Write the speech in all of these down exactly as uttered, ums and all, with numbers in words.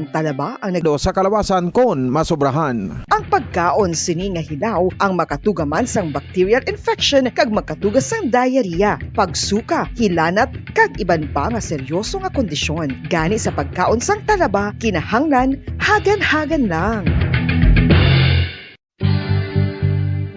Talaba ang nag- Do sa kalawasan kon masobrahan. Ang pagkaon sini nga hilaw ang makatuga man sang bacterial infection kag makatuga sang diarrhea, pagsuka, hilanat, kag iban pa nga seryoso nga kondisyon. Gani sa pagkaon sang talaba, kinahanglan hagan-hagan lang.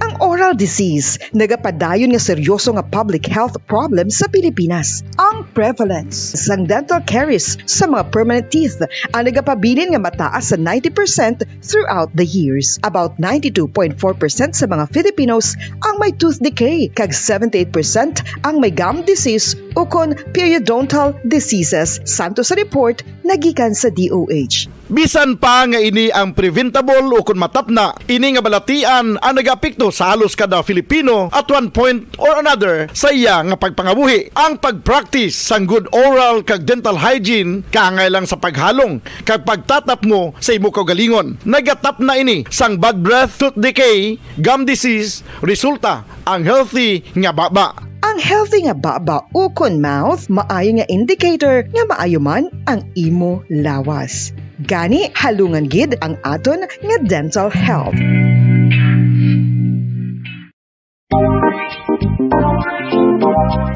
Ang oral disease nagapadayon nga seryoso nga public health problem sa Pilipinas. Ang prevalence sang dental caries sa mga permanent teeth ang nagapabilin nga mataas sa ninety percent throughout the years. About ninety-two point four percent sa mga Filipinos ang may tooth decay, kag seventy-eight percent ang may gum disease ukon periodontal diseases, santo sa report nagikan sa D O H. Bisan pa nga ini ang preventable ukon matapna, ini nga balatian ang nagaapekto sa halos kada Filipino at one point or another sa iya nga pagpangabuhi. Ang pag-practice sang good oral kag dental hygiene kaangay lang sa paghalong kag pagtatapngo sa imo kaugalingon. Nagatapna ini sang bad breath, tooth decay, gum disease, resulta ang healthy nga baba. Ang healthy nga baba ukon mouth maayo nga indicator nga maayo man ang imo lawas. Gani, halungan gid ang aton nga dental health.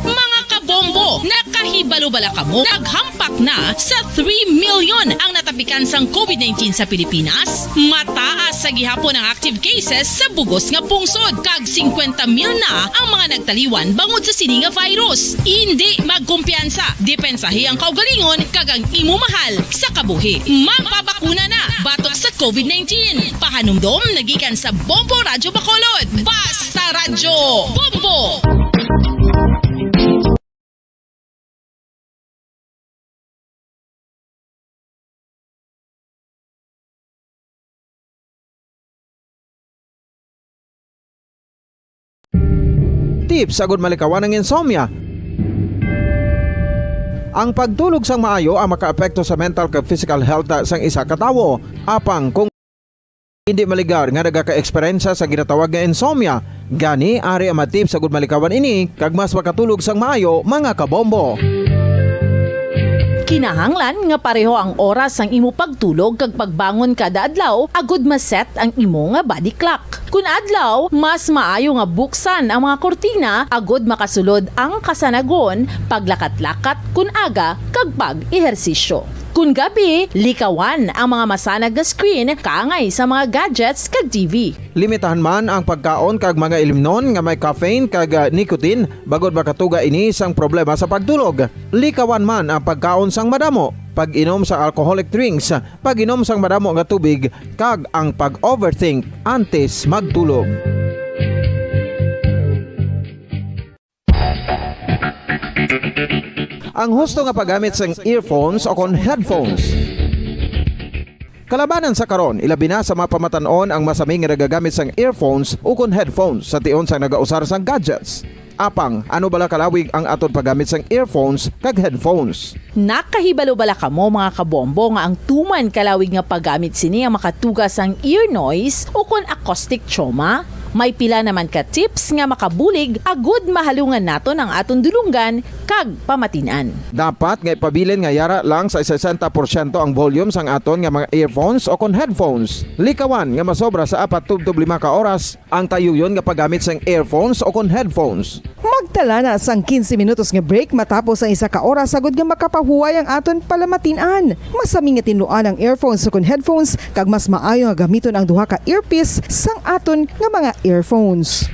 Mga kabombo, nakahibalo bala kamo? Naghampak na sa three million ang natapikan sang covid nineteen sa Pilipinas. Mataas sa gihapon ang active cases sa bugos nga pungsod, kag singkwenta mil na ang mga nagtaliwan bangod sa sini nga virus. Indi magkumpiyansa, depensahi ang kaugalingon kag ang imo mahal sa kabuhi. Magpabakuna na batok sa covid nineteen. Pahanumdom nagikan sa Bombo Radyo Bacolod. Basta Radyo Bombo! Tips agud malikawan ang insomnia. Ang pagtulog sang maayo ang makaapekto sa mental kag physical health sang isa ka tawo. Apang kung hindi maligar nga nagaka-eksperyensya sa ginatawag nga insomnia, gani ari ang mga tips agud malikawan ini kag mas makatulog sang maayo, mga kabombo. Kinahanglan nga pareho ang oras sang imo pagtulog kag pagbangon kada adlaw agud ma-set ang imo nga body clock. Kun adlaw, mas maayo nga buksan ang mga kurtina agud makasulod ang kasanagon, paglakat-lakat kun aga, kag pag-ehersisyo. Kun gabi, likawan ang mga masanag nga screen kaangay sa mga gadgets kag T V. Limitahan man ang pagkaon kag mga ilimnon nga may caffeine kag, ah, nicotine, bangod makatuga ini sang problema sa pagtulog. Likawan man ang pagkaon sang madamo, pag-inom sa alcoholic drinks, pag-inom sang madamo nga tubig, kag ang pag-overthink antes magtulog. Ang husto nga paggamit sang earphones o kon headphones. Kalabanan sa karon, ilabi na sa mga pamatan-on ang masami nga nagagamit sang earphones o kon headphones sa tion sang nagausar sang gadgets. Apang, ano bala kalawig ang aton paggamit sang earphones kag headphones? Nakahibalo bala kamo, mga kabombo, nga ang tuman kalawig nga paggamit sini ang makatuga sang ear noise o kon acoustic trauma? May pila naman ka tips nga makabulig agud mahalungan naton ang aton dulonggan kag pamatin-an. Dapat nga ipabilin nga yara lang sa sesenta porsyento ang volume sang aton nga mga earphones o kon headphones. Likawan nga masobra sa apat tubtob lima ka oras ang tayuyon nga paggamit sang earphones o kon headphones. Magtala na sang quince minutos nga break matapos ang isa ka oras, agud nga makapahuway ang aton palamatin-an. Masami nga tinluan ang earphones o kon headphones, kag mas maayo nga gamiton ang duha ka earpiece sang aton nga mga earphones.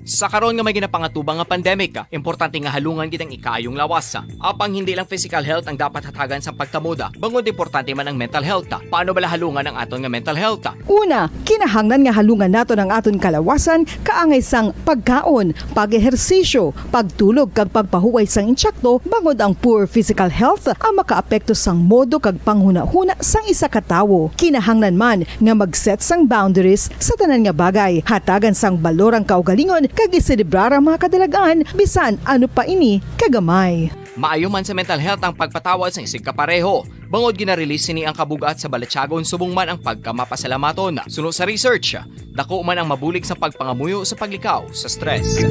Sa karon nga may ginapangatubang nga pandemic, importante nga halungan gid ang ikaayong lawas. Apang hindi lang physical health ang dapat hatagan sang pagtamod, bangod importante man ang mental health. Paano bala halungan ang aton nga mental health? Una, kinahanglan nga halungan naton ang aton kalawasan kaangay sang pagkaon, pag-ehersisyo, pagtulog kag pagpahuway sang intsakto, bangod ang poor physical health ang makaapekto sang modo kag panghunahuna sang isa ka tawo. Kinahanglan man nga mag-set sang boundaries sa tanan nga bagay, hatagan sang balor ang kaugalingon kag iselebrar ang mga kadalag-an, bisan ano pa ini kagamay. Maayo man sa mental health ang pagpatawad sang isigkapareho, bangod gina-release sini ang kabug-at sa balatyagon subong man ang pagkamapasalamaton. Suno sa research, dako man ang mabulig sa pagpangamuyo sa paglikaw sa stress.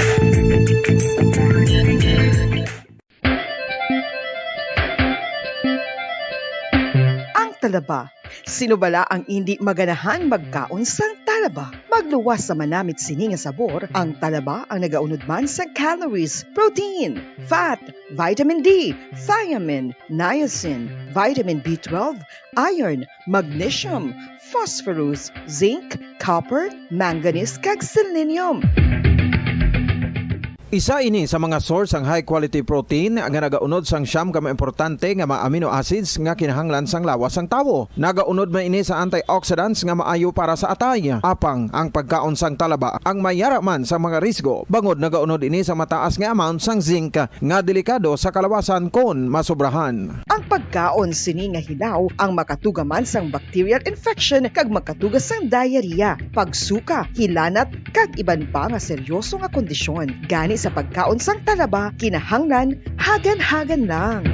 Talaba. Sino bala ang indi maganahan magkaon sang talaba? Magluwas sa manamit sini nga sabor, ang talaba ang nagaunod man sang calories, protein, fat, vitamin D, thiamine, niacin, vitamin B twelve, iron, magnesium, phosphorus, zinc, copper, manganese, kag selenium. Isa ini sa mga source sang high quality protein nga nagaunod sang siyam ka mga importante nga mga amino acids nga kinahanglan sang lawas sang tawo. Nagaunod man ini sa antioxidants nga maayo para sa atay. Apang ang pagkaon sang talaba ang mayara man sa mga risgo, bangod nagaunod ini sa mataas nga amount sang zinc nga delikado sa kalawasan kon masobrahan. Ang pagkaon sini nga hilaw ang makatuga man sang bacterial infection kag makatuga sang diarrhea, pagsuka, hilanat, kag iban pa nga seryoso nga kondisyon. Gani sa pagkaon sang talaba, kinahanglan hagan-hagan lang.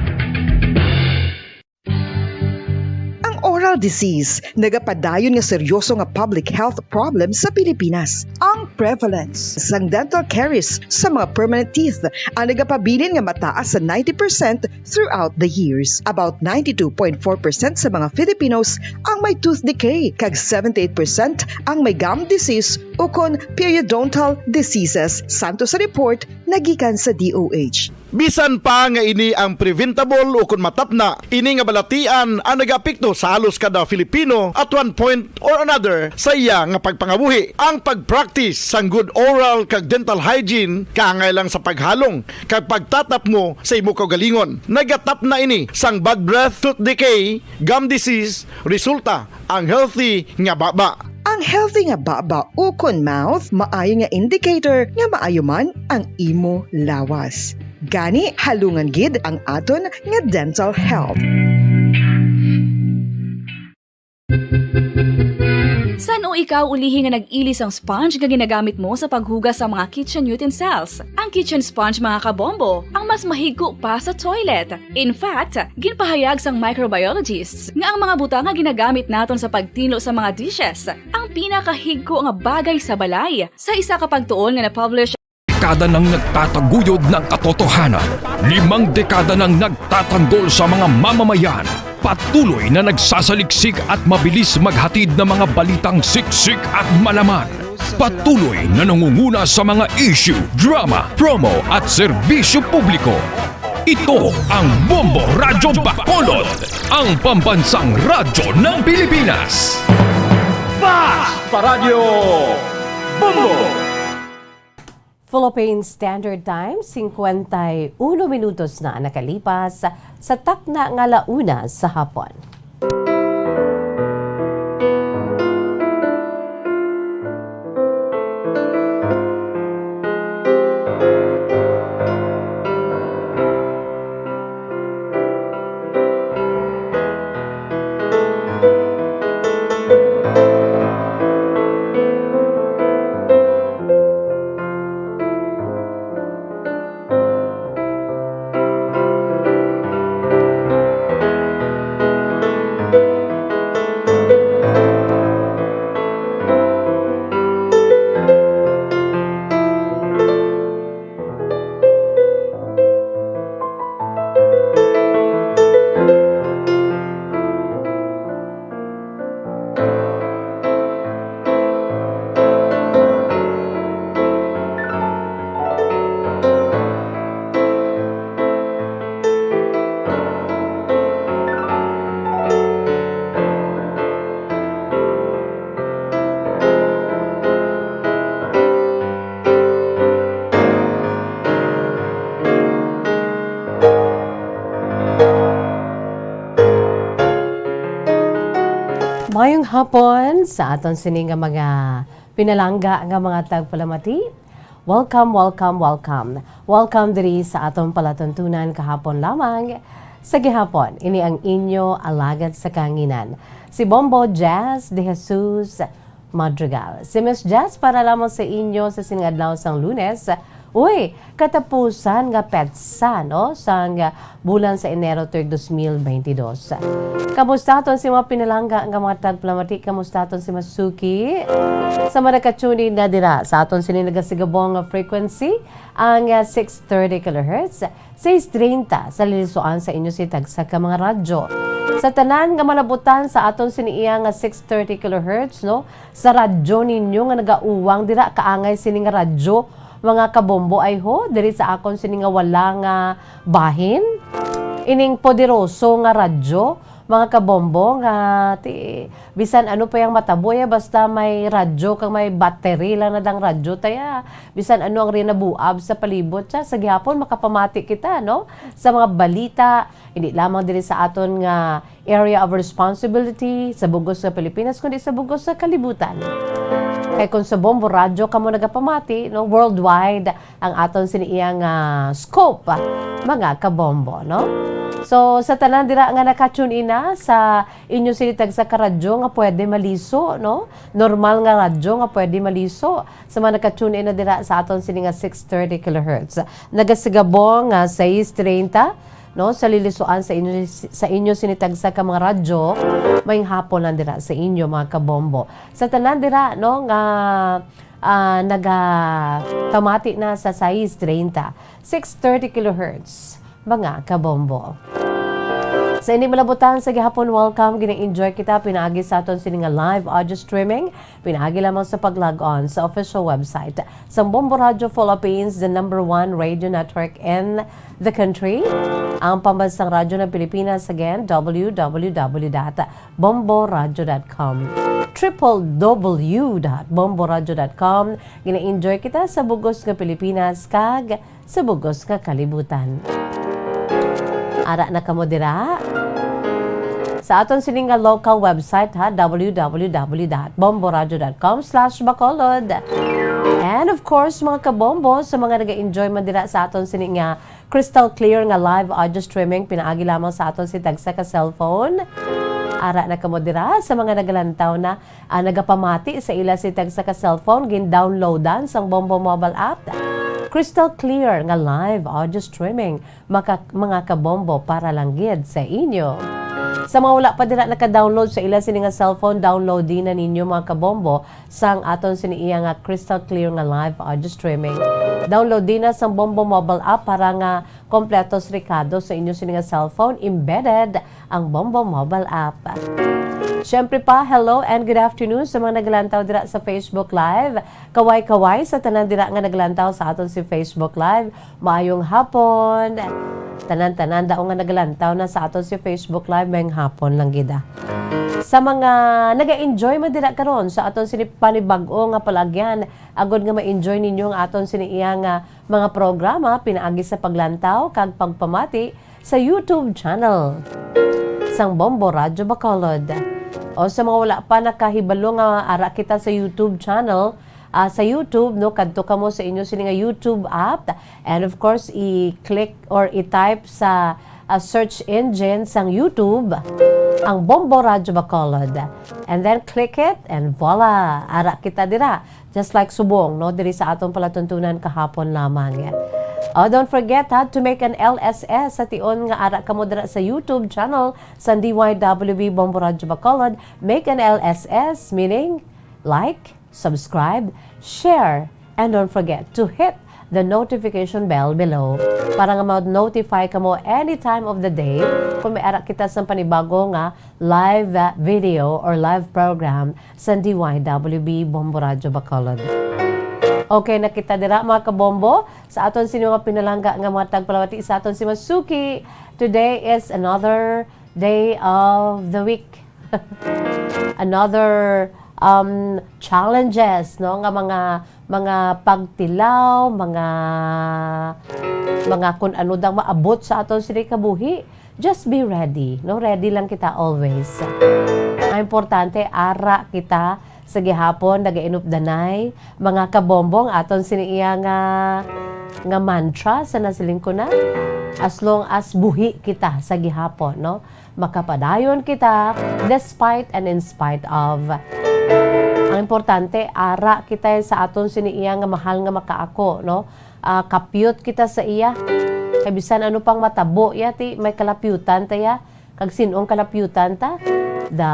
Ang oral disease nagapadayon nga seryoso nga public health problem sa Pilipinas. Ang prevalence sang dental caries sa mga permanent teeth ang nagapabilin nga mataas sa ninety percent throughout the years. About ninety-two point four percent sa mga Filipinos ang may tooth decay, kag seventy-eight percent ang may gum disease ukon periodontal diseases, santo sa report nga gikan sa D O H. Bisan pa nga ini ang preventable ukon matapna, ini nga balatian ang nagaapekto sa halos kada Filipino at one point or another sa iya nga pagpangabuhi. Ang pag-practice sang good oral kag dental hygiene kaangay lang sa paghalong kag pagtatapmo sa imo kaugalingon. Nagatapna ini sang bad breath, tooth decay, gum disease, resulta ang healthy nga baba. Ang healthy nga baba ukon mouth maayo nga indicator nga maayo man ang imo lawas. Gani, halungan gid ang aton nga dental health. San-o ikaw ulihi nga nag-ili sang sponge nga ginagamit mo sa paghugas sa mga kitchen utensils? Ang kitchen sponge, mga kabombo, ang mas mahigko pa sa toilet. In fact, ginpahayag sang microbiologists nga ang mga butang nga ginagamit naton sa pagtinlo sa mga dishes ang pinakahigko nga bagay sa balay. Sa isa ka pagtuon nga na-publish Dekada nang nagtataguyod ng katotohanan. Limang dekada nang nagtatanggol sa mga mamamayan. Patuloy na nagsasaliksik at mabilis maghatid ng mga balitang siksik at malaman. Patuloy na nangunguna sa mga issue, drama, promo at serbisyo publiko. Ito ang Bombo Radyo Bacolod, ang pambansang radyo ng Pilipinas. Fast Paradyo Bombo! Philippine Standard Time, singkwenta y uno minutos na nakalipas sa takna nga la una sa hapon. Mayong hapon sa aton sini nga mga pinalangga nga mga tagpalamati. Welcome, welcome, welcome. Welcome diri sa aton palatuntunan kahapon lamang. Sa gihapon, ini ang inyo alagad sa kahanginan, si Bombo Jazz de Jesus Madrigal. Si Miss Jazz para lamang sa inyo sa sining adlaw sang Lunes, Uy, katapusan nga petsa, no, sang bulan sa Enero tuig dos mil bentidós. Kamusta aton si mga pinalangga nga mga tagpalamati? Kamusta aton si Masuki? Sa mga naka-tune in na dira sa aton sini nagasigabong nga frequency, ang, ah, six thirty kilohertz, sais treinta sa lilisuan sa inyo si tagsa ka mga radyo. Sa tanan nga malabutan sa aton sini iya nga six thirty kilohertz, no, sa radyo ninyo nga nagauwang dira, kaangay sini nga radyo, mga kabombo, ay ho, diri sa akon sini nga wala nga bahin. Ining poderoso nga radyo, mga kabombo, nga ti, bisan ano pa yang matabo, ya, basta may radyo kag may battery lang na dang radyo, taya, bisan ano ang rinabuab sa palibot, siya, sa gihapon, makapamati kita, no? Sa mga balita, hindi lamang diri sa aton nga area of responsibility sa bugos nga Pilipinas, kundi sa bugos nga kalibutan. Kay kung sa Bombo Radyo kamo nagapamati, no, worldwide ang aton sini iya nga scope, mga kabombo, no? So, sa tanan dira nga naka-tune in na sa inyo sini tagsa ka radyo nga pwede maliso, no? Normal nga radyo nga pwede maliso. Sa mga naka-tune in na dira sa aton sini nga six thirty kilohertz. Nagasigabong nga sais treinta, no, sa lilisuan sa inyo, sa inyo sini tagsa ka mga radyo, maayong hapon lang dira sa inyo, mga kabombo. Sa tanan dira, no, nga, ah, nagapamati na sa sais treinta, six thirty kilohertz, mga kabombo. Sa ini malabutan sa gihapon, welcome. Gina-enjoy kita pinaagi sa aton sini nga live audio streaming. Pinaagi lamang sa pag-log on sa official website sang Bombo Radio Philippines, the number one radio network in the country. Ang pambansang radyo ng Pilipinas, again, w w w dot bomboradio dot com. Triple w dot bomboradio dot com. Gina-enjoy kita sa bugos nga Pilipinas kag sa bugos nga kalibutan. Ara na kamo dira sa aton sini nga local website, ha, w w w dot bomboradio dot com slash bacolod. And of course, mga kabombo, sa mga nag-enjoy man dira sa aton sini nga crystal clear nga live audio streaming pinaagi lamang sa aton sini tagsa ka cellphone. Ara na kamo dira sa mga nagalantaw na, ah, nagapamati sa ila sini tagsa ka cellphone, gin-downloadan sang Bombo Mobile App. Crystal clear nga live audio streaming, maka-, mga kabombo, para lang gid sa inyo. Sa mga wala pa dira naka-download sa ila sini nga cellphone, download din na ninyo, mga kabombo, sang aton sini iya nga crystal clear nga live audio streaming. Download din na sang Bombo Mobile App para nga kompletos rekado sa inyo sini nga cellphone, embedded ang Bombo Mobile App. Siyempre pa, hello and good afternoon sa mga naglantaw dira sa Facebook Live. Kaway-kaway sa tanan dira nga naglantaw sa aton si Facebook Live. Maayong hapon. Tanan-tanan daw nga naglantaw na sa aton si Facebook Live, maayong hapon lang gid, ah. Sa mga naga-enjoy man dira karon sa aton sini panibag-o nga palagyan, agod nga ma-enjoy ninyo ang aton sini iya nga mga programa pinaagi sa paglantaw kag pagpamati sa YouTube channel sang Bombo Radyo Bacolod. O sa mga wala pa nakahibalo nga ara kita sa YouTube channel, ah, sa YouTube, no, kadto kamo sa inyo sini nga YouTube app, and of course, i-click or i-type sa, ah, search engine sang YouTube ang Bombo Radyo Bacolod. And then click it and voila, ara kita dira. Just like subong, no, diri sa aton palatuntunan kahapon lamang. Oh, don't forget, ha, to make an L S S. Sa tion nga ara kamo dira sa YouTube channel sa D Y W B Bombo Radyo Bacolod, make an L S S, meaning like, subscribe, share, and don't forget to hit the notification bell below para nga ma-notify kamo any time of the day kung may ara kita sa panibago nga live, uh, video or live program sa D Y W B Bombo Radyo Bacolod. Okay, na kita dira, mga kabombo, sa aton sini mga pinalangga nga mga tagpalamati sa aton si Masuki. Today is another day of the week. Another, um, challenges, no, nga mga, mga pagtilaw, mga, mga kun ano daw maabot sa aton sini kabuhi. Just be ready, no? Ready lang kita always. Ang importante, ara kita sa gihapon, nagainupdanay, mga kabombo, ang aton sini iya nga, nga mantra sa nasiling ko na. As long as buhi kita sa gihapon, no? Makapadayon kita despite and in spite of. Ang importante, ara kita sa aton sini iya nga mahal nga makaako, no? ah, kapyot kita sa iya. Kay bisan ano pang matabo ya, ti may kalapyutan ta ya. Kag sin-ong kalapyutan ta? The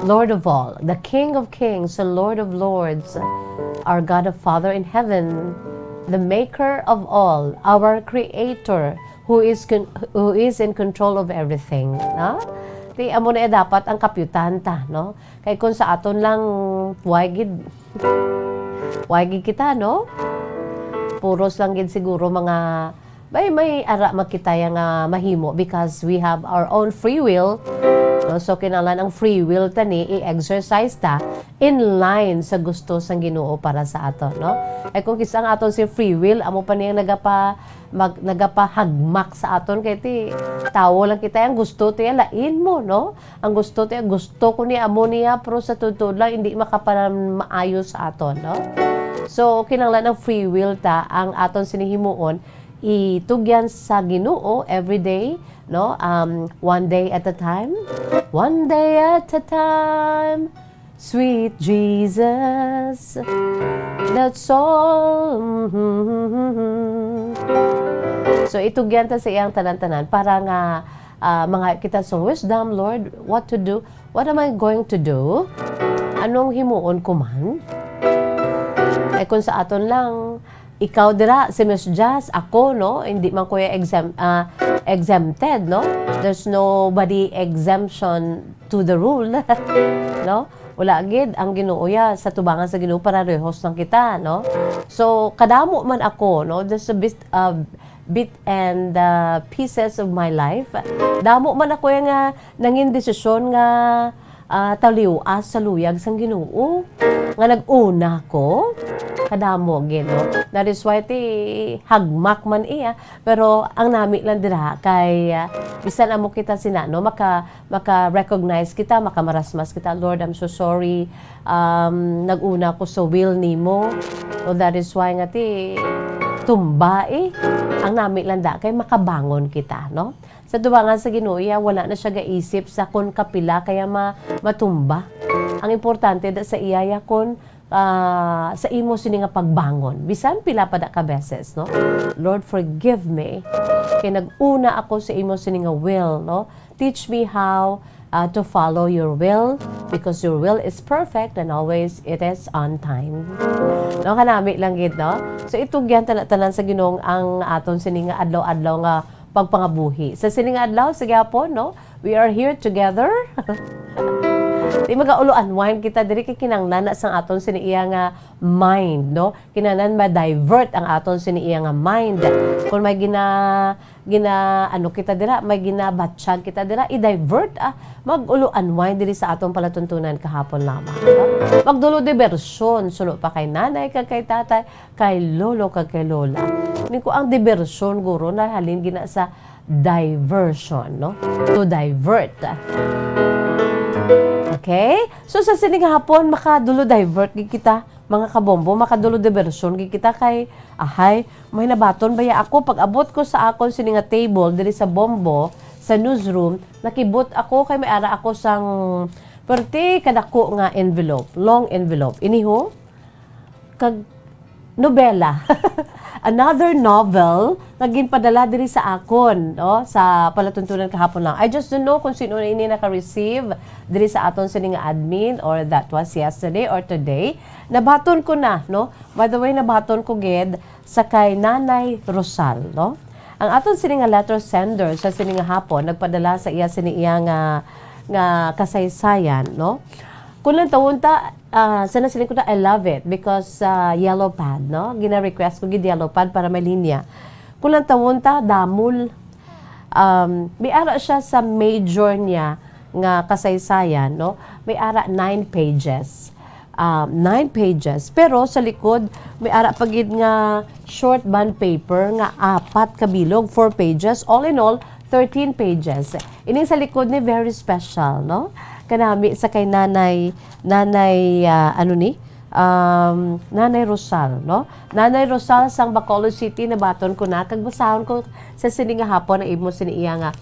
Lord of all, the King of kings, the Lord of lords, our God of Father in heaven, the maker of all, our creator, who is con-, who is in control of everything, no? Ti amo na dapat ang kapyutan ta, no? Kay kung sa aton lang, why gid, why gid kita, no? Puros lang gid siguro mga, may, may ara makita ya nga mahimo because we have our own free will, no? So, kinahanglan ang free will ta ni i-exercise ta in line sa gusto sang Ginoo para sa aton, no? Ay kung kis-a ang aton si free will, amo pa niyang nagapa-, mag-, nagapahagmak sa aton, kay ti tawo lang kita, ang gusto tiya lain mo, no? Ang gusto tiya, gusto ko ni amo niya, pero sa totoo lang, hindi makapanamaayo sa aton, no? So, kinahanglan ang free will ta, ang aton sini himuon, itugyan sa Ginoo every day, no? Um, one day at a time. One day at a time. Sweet Jesus, that's all. So, itugyan ta sa iyang tanan-tanan para nga, ah, mga kita sa wisdom, Lord, what to do? What am I going to do? Anong himuon ko man? Eh, kung sa aton lang, ikaw dira, si Miss Jazz, ako, no? Hindi man ko exempt, ah, exempted, no? There's nobody exemption to the rule, no? Wala gid ang Ginoo ya, sa tubangan sa Ginoo parehos lang kita, no? So, kadamo man ako, no? There's a bit, uh, bit and, uh, pieces of my life. Damo man ako ya nga nangin desisyon nga, ah, taliw-a sa luyag sang Ginoo, nga nag-una ko. Kadamo gid, no? That is why ti hagmak man iya. Pero ang nami lang dira kay, ah, bisan amo kita sina, no, maka, maka-recognize kita, makamarasmas kita, "Lord, I'm so sorry. Um, nag-una ko sa will nimo." So that is why nga ti tumba, eh. Ang nami lang da kay makabangon kita, no? Sa tubangan sa Ginoo, iya, wala na siya gaisip sa kon kapila kaya ma-, matumba. Ang importante da sa iya, ya, kon, ah, sa imo sini nga pagbangon. Bisan pila pa da ka beses, no? "Lord, forgive me. Kay nag-una ako sa imo sini nga will, no? Teach me how, ah, to follow your will, because your will is perfect and always it is on time." No, kanami lang gid, no? So, itugyan ta na tanan sa Ginoo ang aton sini nga adlaw-adlaw nga pagpangabuhi. Sa sini nga adlaw, sa gihapon, no? We are here together. Di magaulo unwind kita diri kay kinahanglan na sang aton sini iya nga mind, no? Kinahanglan ma-divert ang aton sini iya nga mind. Kung may gina-, gina-, ano kita dira, may ginabatyag kita dira, i-divert, ah, mag-ulo unwind diri sa aton palatuntunan kahapon lamang, no? Magdulo dibersyon, suno pa kay nanay kag kay tatay, kay lolo kag kay lola. Ni ko ang dibersyon, guro, nahalin gina sa diversion, no? To divert. Okay? So, sa sini nga hapon, makadulo divert gid kita, mga kabombo, makadulo diversion gid kita kay, ahay, may nabaton baya ako. Pag-abot ko sa akon sini nga table diri sa bombo, sa newsroom, nakibot ako kay may ara ako sang perti kadako nga envelope, long envelope. Iniho, kag nobela. Another novel nga ginpadala diri sa akon, no, sa palatuntunan kahapon lang. I just don't know kung sino na ini naka-receive diri sa aton sini nga admin, or that was yesterday or today. Nabaton ko na, no? By the way, nabaton ko gid sa kay Nanay Rosal, no? Ang aton sini nga letter sender sa sini nga hapon nagpadala sa iya sini iya nga, nga kasaysayan, no? Kung lantawon ta, ah, sa nasiling ko na, I love it because, ah, yellow pad, no? Gina-request ko gid yellow pad para may linya. Kung lantawon ta, damol. Um, may ara siya sa major niya nga kasaysayan, no? May ara nine pages. Um, nine pages. Pero sa likod, may ara pa gid nga short bond paper nga apat ka bilog, four pages. All in all, thirteen pages. Ining sa likod ni very special, no? Kanami sa kay Nanay, Nanay, ah, ano ni? Um, Nanay Rosal, no? Nanay Rosal sang Bacolod City, nabaton ko na, kag basahon ko sa sini nga hapon ang imo sini iya nga,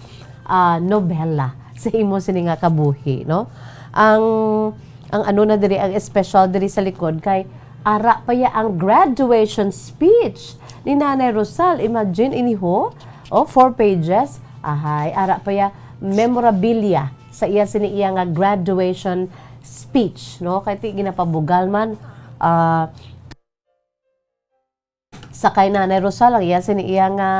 ah, nobela, sa imo sini nga kabuhi, no? Ang, ang ano na diri, ang special diri sa likod kay Ara pa ya ang graduation speech ni Nanay Rosal. Imagine ini ho, oh, four pages. Ahay, ara pa ya memorabilia sa iya sini iya nga graduation speech, no? Kay ti ginapabugal man, ah, sa kay Nanay Rosal ang iya sini iya nga,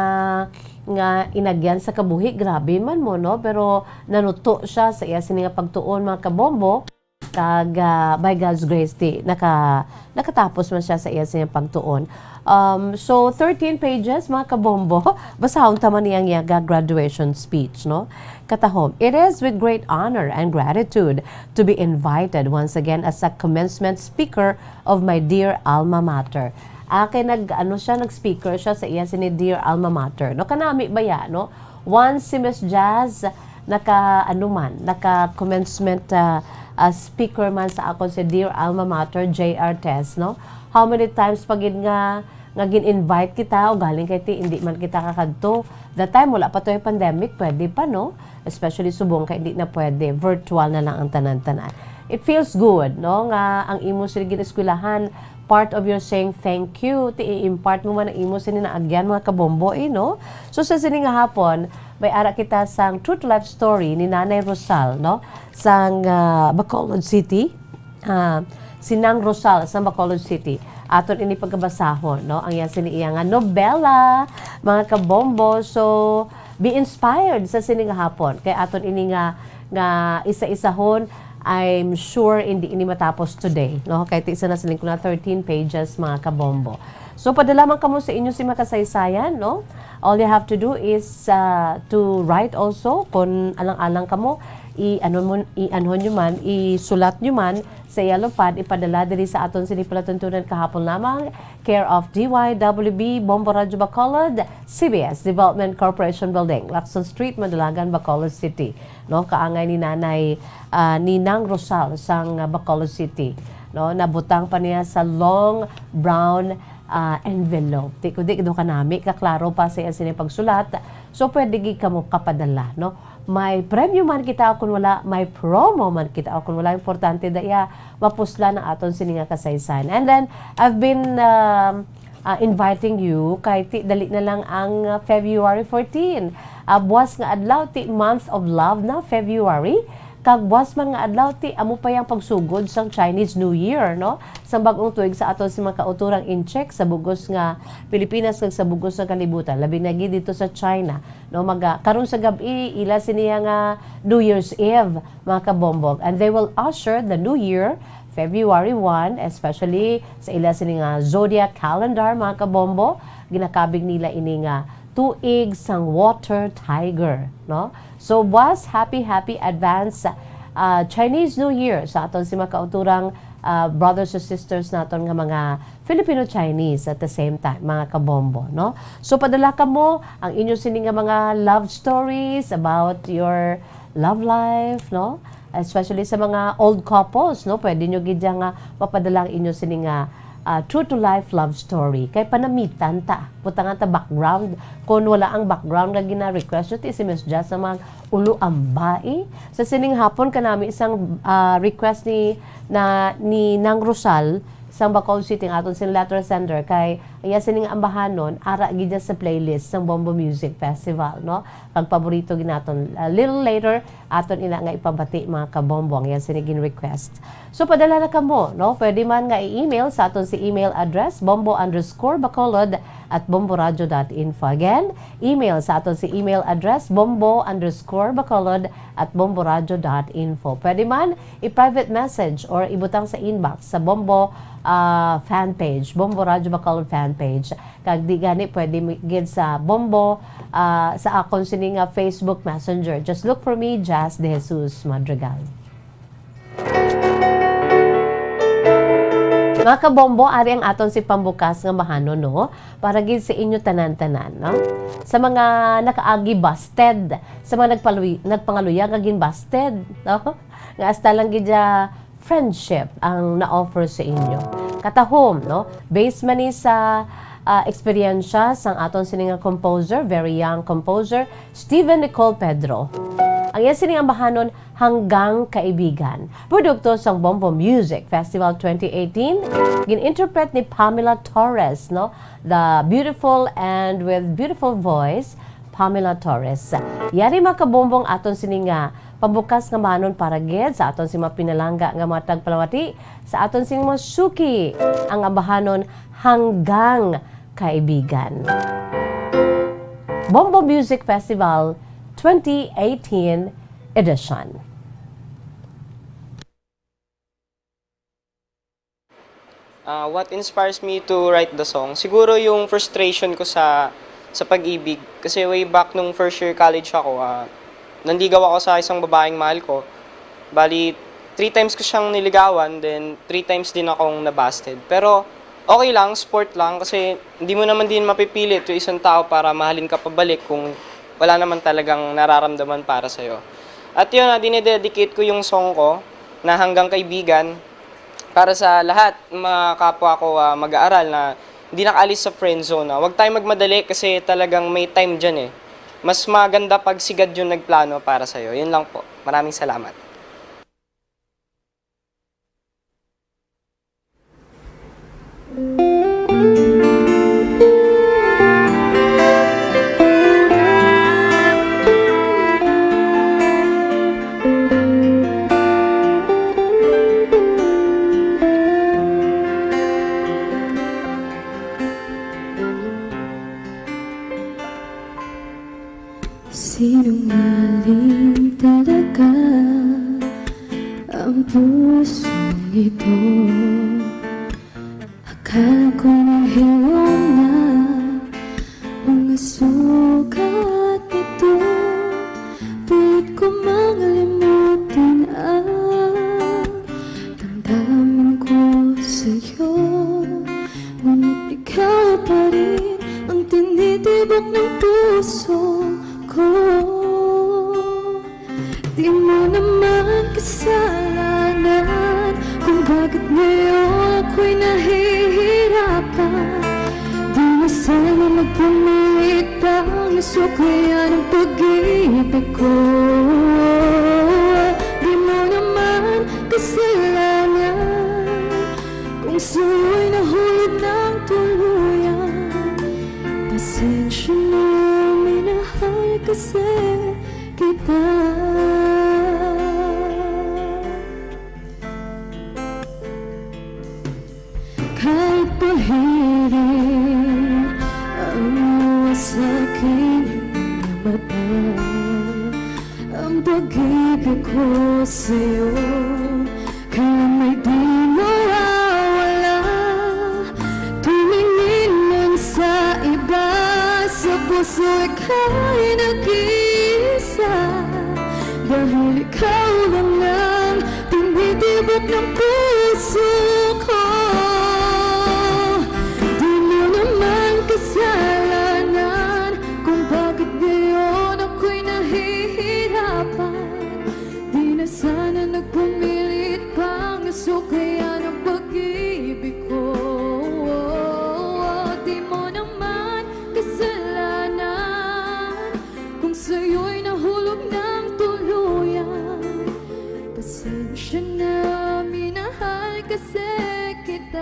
nga inagyan sa kabuhi. Grabe man mo, no? Pero nanuto siya sa iya sini nga pagtuon, mga kabombo. Kag, ah, by God's grace, ti, naka-, nakatapos man siya sa iya sini pagtuon. Um, so, thirteen pages, mga kabombo. Basahon ta man niya ang iya nga graduation speech, no? Katahom, "It is with great honor and gratitude to be invited once again as a commencement speaker of my dear alma mater." Ah, kay nag-, ano siya, nag-speaker siya sa iya sini dear alma mater. No, kanami ba ya, no? Once si Miss Jazz naka, ano man, naka commencement, ah, ah, speaker man sa akon si dear alma mater, J R Tess, no? How many times pa gid nga, nga gin-invite kita o galing kay ti, hindi man kita kakadto. That time, wala pa to yung pandemic, pwede pa, no? Especially subong kay hindi na pwede, virtual na lang ang tanan-tanan. It feels good, no, nga ang imo sila gin-eskwelahan, part of your saying thank you, ti i-impart mo man ang imo sini naagyan, mga kabombo, eh, no? So, sa sini nga hapon, may ara kita sang true to life story ni Nanay Rosal, no? Sang, ah, Bacolod City. Ah, si Nang Rosal sang Bacolod City. Aton ini pagkabasahon, no? Ang iya sini iya nga nobela, mga kabombo. So, be inspired sa sini nga hapon. Kay aton ini nga, nga isa-isahon, I'm sure hindi ini matapos today, no? Kay ti isa na siling ko na thirteen pages, mga kabombo. So, padala man kamo sa inyo si makasaysayan, no? All you have to do is, uh, to write also. Kung alang-alang kamo, i-, ano mo, i-, ano nyo man, isulat nyo man sa yellow pad, ipadala diri sa aton sini palatuntunan kahapon lamang, care of D Y W B, Bombo Radyo Bacolod, C B S Development Corporation Building, Lacson Street, Madalagan, Bacolod City. No, kaangay ni Nanay, ah, ni Nang Rosal sang, ah, Bacolod City. No, nabutang pa niya sa long brown, ah, envelope. Ti, kundi daw kanami, kaklaro pa sa iya sini pagsulat. So, pwede gid kamo kapadala, no? May premyo man kita o kun wala, may promo man kita o kun wala, importante da iya mapuslan ang aton sini nga kasaysayan. And then, I've been, um, ah, inviting you kay ti, dali na lang ang, ah, February fourteen. Ah, buwas nga adlaw, ti month of love na, February. Kag buwas man nga adlaw, ti amo pa yang pagsugod sang Chinese New Year, no? Sang bag-ong tuig sa aton si mga kauturang Intsik sa bugos nga Pilipinas kag sa bugos nga kalibutan, labi na gid dito sa China, no? Maga-, karon sa gab-i, ila siniya nga New Year's Eve, mga kabombog. And they will usher the New Year, February one, especially sa ila sini nga zodiac calendar, mga kabombo. Ginakabig nila ini nga tuig sang water tiger, no? So, buwas, happy, happy advance, ah, Chinese New Year sa aton si mga kauturang, ah, brothers and sisters naton nga mga Filipino-Chinese at the same time, mga kabombo, no? So, padala kamo ang inyo sini nga mga love stories about your love life, no? Especially sa mga old couples, no? Pwede nyo gid dyan nga mapadala ang inyo sini nga, ah, true to life love story. Kay panamitan ta. Butangan ta background. Kung wala ang background nga gina-request nyo, ti si Miss Jazz sa mga ulo ang bai. Sa sining hapon, kanami isang, ah, request ni, na, ni Nang Rosal, sang Bacolod City, ang aton sing letter sender, kay iya sining ambahanon, ara gid dyan sa playlist sang Bombo Music Festival, no? Kag paborito gid naton. A little later, aton ina nga ipabati, mga kabombo, ang iya sini gin-request. So, padala na kamo, no? Pwede man nga i-email sa aton si email address, bombo underscore bacolod at bomboradio dot info. Again, email sa aton si email address, bombo underscore bacolod at bomboradio dot info. Pwede man i-private message or ibutang sa inbox sa Bombo, ah, fan page, Bombo Radyo Bacolod fan page. Kag di gani, pwede mi-, gid sa Bombo, ah, sa akon sini nga Facebook Messenger. Just look for me, Jazz De Jesus Madrigal. Mga kabombo, ari ang aton si pambukas nga mahano, no? Para gid sa inyo tanan-tanan, no? Sa mga nakaagi busted, sa mga nagpaluy-, nagpangaluya nga gin-busted, no? Nga hasta lang gid, ah, friendship ang na-offer sa inyo. Katahom, no? Based man ni sa, ah, eksperyensya sang aton sini nga composer, very young composer, Steven Nicole Pedro. Ang iya sining ambahanon, Hanggang Kaibigan. Produkto sang Bombo Music Festival twenty eighteen, gin-interpret ni Pamela Torres, no? The beautiful and with beautiful voice, Pamela Torres. Yari, mga kabombong, aton sini nga pambukas nga ambahanon para gid sa aton sing mga pinalangga nga mga tagpalamati sa aton sing mga suki, ang ambahanon Hanggang Kaibigan. Bombo Music Festival twenty eighteen edition. Ah, what inspires me to write the song? Siguro yung frustration ko sa sa pag-ibig. Kasi way back nung first year college ako, ah, nanligaw ako sa isang babaeng mahal ko. Bali, three times ko siyang niligawan, then three times din akong nabasted. Pero okay lang, sport lang, kasi hindi mo naman din mapipilit yung isang tao para mahalin ka pabalik kung wala naman talagang nararamdaman para sa'yo. At yun, ah, dinededicate ko yung song ko na Hanggang Kaibigan para sa lahat ng mga kapwa ko, ah, mag-aaral na hindi nakaalis sa friend zone. Ah. Huwag tayo magmadali kasi talagang may time dyan eh. Mas maganda pag si God yung nagplano para sa'yo. Yun lang po. Maraming salamat. Sinungaling talaga ang pusong ito. Akala ko nang hilom na mga sugat nito. Pilit ko mga limutin ang damdamin ko sa'yo. Ngunit ikaw pa rin ang tinitibok ng puso ko. Di mo naman kasalanan kung bakit ngayon ako'y nahihirapan. Di na sana magpumilit pang suklayan ang pag-ibig ko. Di mo naman kasalanan kung sa'yo'y nahulog ng tuluyan. Pasensya na, minahal kasi kita. Kahit pahirin ang luha sa aking mga mata, ang pag-ibig ko sa'yo kaya may di mawawala. Tumingin man sa iba, sa puso ika'y nag-iisa. Dahil ikaw lang ang tinitibok ng puso ko. Di mo naman kasalanan kung bakit ngayon ako'y nahihirapan. Di na sana nagpumilit pang suklayan ang pag-ibig ko. Di mo naman kasalanan kung sa'yo'y nahulog ng tuluyan. Pasensya na, minahal kasi kita.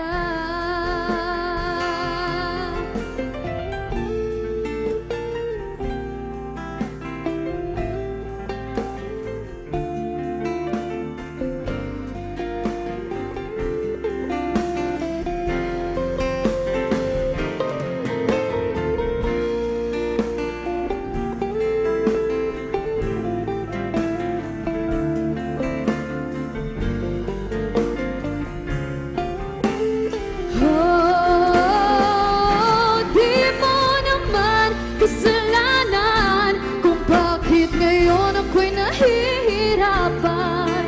Oh, di mo naman kasalanan kung bakit ngayon ako'y nahihirapan.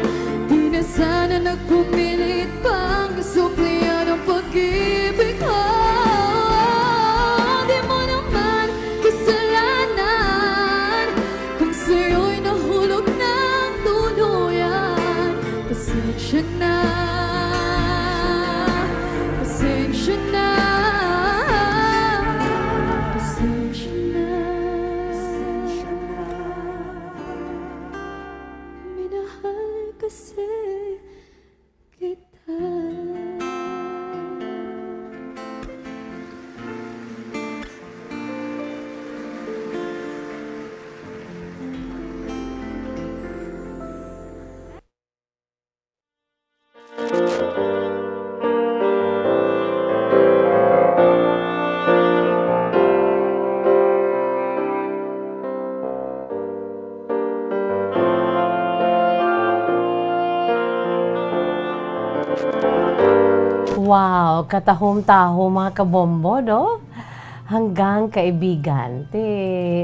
Di na sana nagpumilit pang suklayan ang pag-ibig ko. Di mo naman kasalanan kung sa'yo'y nahulog ng tuluyan. Pasensya na, pasensya na, pasensya na. Wow, katahom-tahom, mga kabombo, no? Hanggang kaibigan. Ti,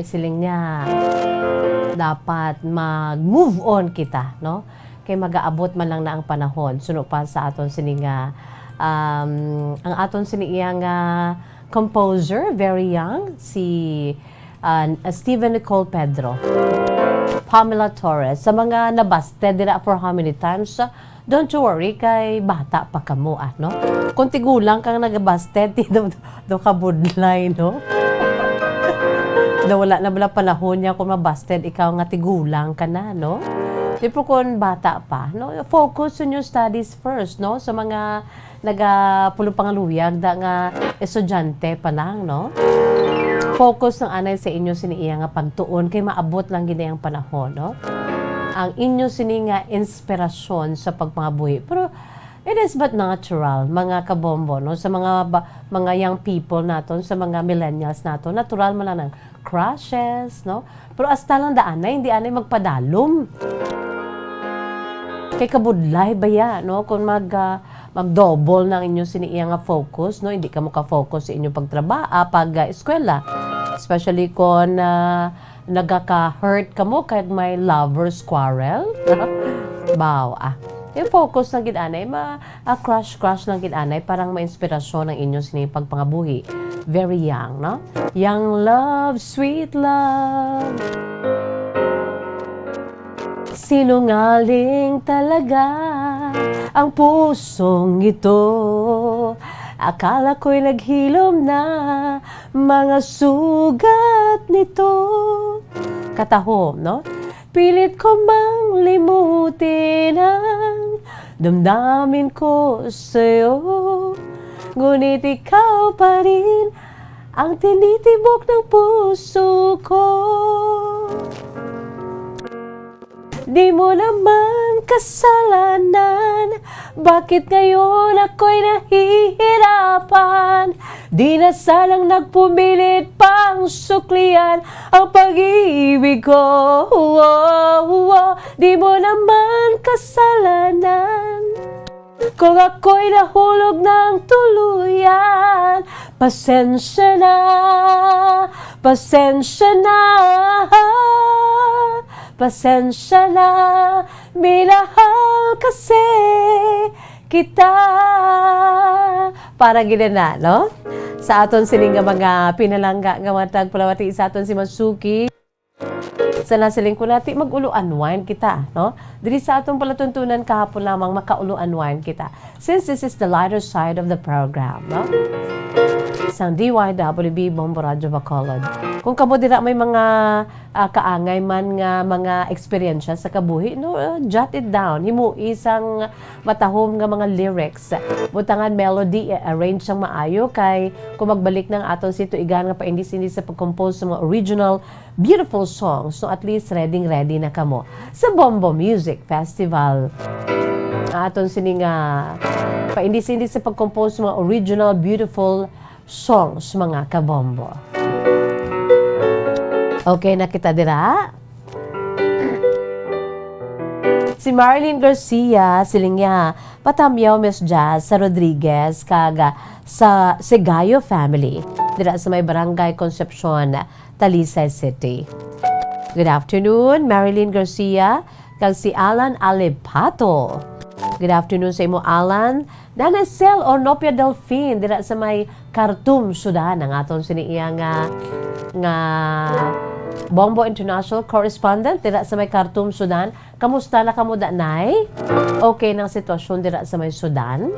siling niya, dapat mag-move on kita, no? Kay magaabot man lang na ang panahon. Suno pa sa aton sini nga, um, ang aton sini iya nga composer, very young, si, uh, Steven Nicole Pedro. Pamela Torres, sa mga nabasted dira for how many times, uh, don't you worry, kay bata pa kamo, ah, no? Kung tigulang kang nagabasted, ti do, do ka budlay, no? Do wala na bala panahon niya kung mabasted ikaw nga tigulang ka na, no? Tipo kung bata pa, no? Focus on your studies first, no? Sa mga nagapulong pangaluyag da nga estudyante pa lang, no? Focus ang anay sa inyo sini iya nga pagtuon kay maabot lang gid ang panahon, no? Ang inyo sini nga inspirasyon sa pagpangabuhi. Pero it is but natural, mga kabombo, no? Sa mga ba, mga young people naton, sa mga millennials naton, natural man lang ang crushes, no? Pero hasta lang daan na, hindi anay magpadalom. Kay kabudlay baya, no? Kung mag, ah, mag-double na ang inyo sini iya nga focus, no? Hindi ka mo ka-focus sa inyong pagtraba-, ah, pag, ah, eskwela. Especially kung, ah, nagaka-hurt ka mo kag may lovers quarrel. Baw, ah. Yung focus na gid anay, ma-, ah, crush, crush lang gid anay, parang ma-inspirasyon ang inyo sini pagpangabuhi. Very young, no? Young love, sweet love. Sinungaling talaga ang pusong ito. Akala ko'y naghilom na mga sugat nito. Katahom, no? Pilit ko mang limutin ang damdamin ko sa'yo. Ngunit ikaw pa rin ang tinitibok ng puso ko. Di mo naman kasalanan, bakit ngayon ako'y nahihirapan? Di na sanang nagpumilit pang suklian ang pag-ibig ko. Oh, oh, oh. Di mo naman kasalanan kung ako'y nahulog ng tuluyan. Pasensya na, pasensya na, pasensya na, minahal kasi kita. Para gid na, no? Sa aton sini nga mga pinalangga nga mga tagpalawati sa aton si Masuki. Sa nasiling ko nati, mag-ulo unwind kita, no? Diri sa atong palatuntunan kahapon lamang, makaulo unwind kita. Since this is the lighter side of the program, no? Sang D Y W B Bombo Radyo Bacolod. Kung kamo dira may mga, ah, kaangay man nga mga eksperyensya sa kabuhi, no, uh, jot it down. Himui sang matahom nga mga lyrics. Butangan melody, i-arrange sang maayo kay kung magbalik nang aton si tuigan nga paindis-indis sa pag-compose sa mga original beautiful songs, so at least ready-ready na kamo sa Bombo Music Festival. Aton sini nga paindis-indis sa pag-compose sa mga original beautiful songs, mga kabombo. Okay na kita dira. Si Marilyn Garcia, siling niya, patamyaw, Miss Jazz, sa Rodriguez, kag, ah, sa Segayo family, dira sa may Barangay Concepcion, Talisay City. Good afternoon, Marilyn Garcia, kag si Alan Alipato. Good afternoon sa imo, Alan. Nanay Sel Ornopia Delfin, dira sa may Khartoum, Sudan. Ang aton sini iya nga, nga Bombo International Correspondent, dira sa may Khartoum, Sudan. Kamusta na kamo, Danay? Okay nang sitwasyon dira sa may Sudan?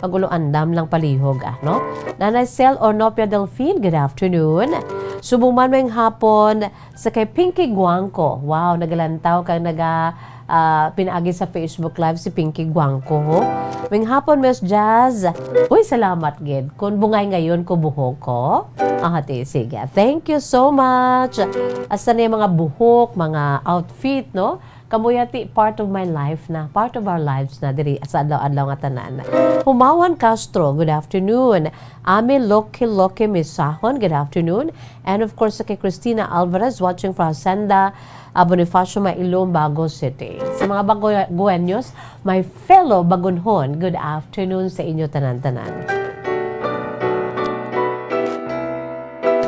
Magulo, andam lang palihog, ah, no? Nanay Sel Ornopia Delfin, good afternoon. Subong man, maayong hapon sa kay Pinky Guangco. Wow, nagalantaw kag naga, ah, pinaagi sa Facebook Live si Pinky Guangco, ho. Maayong hapon, Miss Jazz. Uy, salamat gid. Kung bungay ngayon ko buhok ko. Ah, hati, sige. Thank you so much. Hasta na yung mga buhok, mga outfit, no? Kamo yati part of my life na, part of our lives na diri sa adlaw-adlaw nga tanan. Humawan Castro, good afternoon. Ami Loki Loki Misahon, good afternoon. And of course, kay Christina Alvarez, watching from Hacienda, ah, Bonifacio, Mailom, Bago City. Sa mga Bago-, Bagueños, my fellow Bagunhon, good afternoon sa inyo tanan-tanan.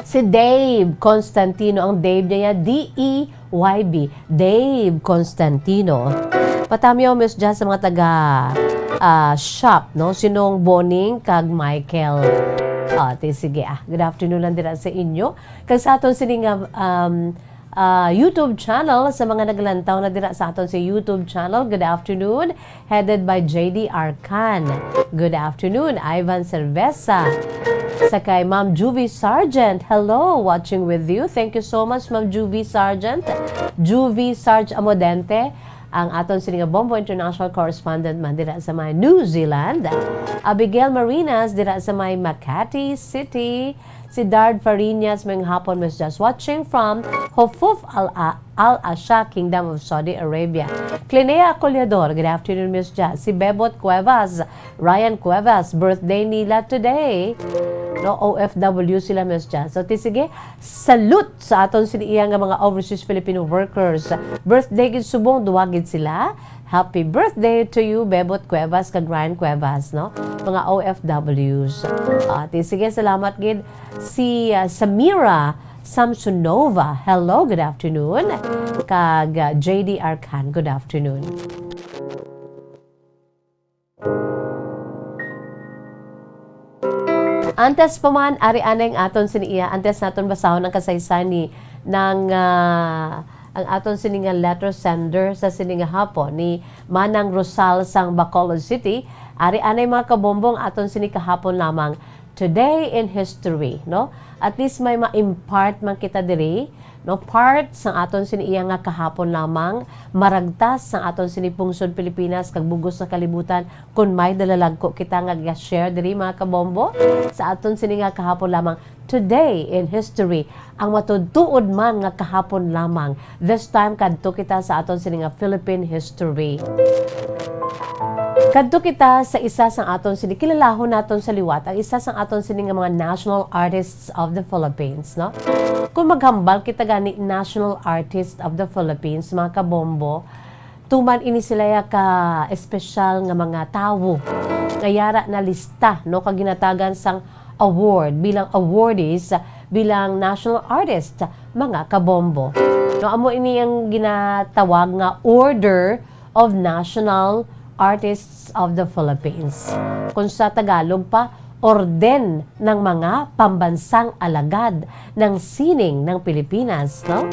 Si Dave Constantino, ang Dave niya, D E Y B, Dave Constantino. Patamyaw, Miss Jazz, sa mga taga, ah, shop, no? Sinong Boning kag Michael. Ah, ti, sige, ah. Good afternoon lang dira sa inyo. Kag sa aton sini nga, um, ah, YouTube channel, sa mga naglantaw na dira sa aton sa YouTube channel, good afternoon. Headed by J D Arcan. Good afternoon, Ivan Cerveza. Sa kay Ma'am Juvie Sargent. Hello, watching with you. Thank you so much, Ma'am Juvie Sargent. Juvie Sarge Amodente, ang aton sini nga Bombo International Correspondent man dira sa may New Zealand. Abigail Marinas dira sa may Makati City. Si Dard Fariñas, maayong hapon, Miss Jazz. Watching from Hufuf Al, Al Asha, Kingdom of Saudi Arabia. Clinea Coleador, good afternoon, Miss Jazz. Si Bebot Cuevas, Ryan Cuevas, birthday nila today. No, O F W sila, Miss Jazz. So, ti sige, salute sa aton sini iya nga mga overseas Filipino workers. Birthday gid subong, duwa gid sila. Happy birthday to you, Bebot Cuevas kag Ryan Cuevas, no? Mga O F Ws. Ah, ti sige, salamat gid. Si, ah, Samira Samsonova, hello, good afternoon. Kag, ah, J D Arcan, good afternoon. Antes pa man, ari anay ang aton sini iya, antes naton basahon ang kasaysayan ni nang, ah, ang aton sini nga letter sender sa sini nga hapon ni Manang Rosal sang Bacolod City. Ari anay, mga kabombo, ang aton sini kahapon lamang. Today in history, no? At least may ma-impart man kita diri, no? Part sang aton sini iya nga kahapon lamang, maragtas sang aton sini pungsod Pilipinas kag bug-os nga kalibutan, kun may dalalagko kita nga ga-share diri, mga kabombo, sa aton sini nga kahapon lamang. Today in history, ang matuod-tuod man nga kahapon lamang. This time, kadto kita sa aton sini nga Philippine history. Kadto kita sa isa sang aton sini, kilalahon naton sa liwat, ang isa sang aton sini nga mga national artists of the Philippines, no? Kung maghambal kita gani national artist of the Philippines, mga kabombo, tuman ini sila ya ka espesyal nga mga tawo nga yara na lista, no, kag ginatagan sang award bilang awardees, bilang national artist, mga kabombo. No, amo ini ang ginatawag nga Order of National Artists of the Philippines. Kung sa Tagalog pa, Orden ng mga Pambansang Alagad ng Sining ng Pilipinas, no?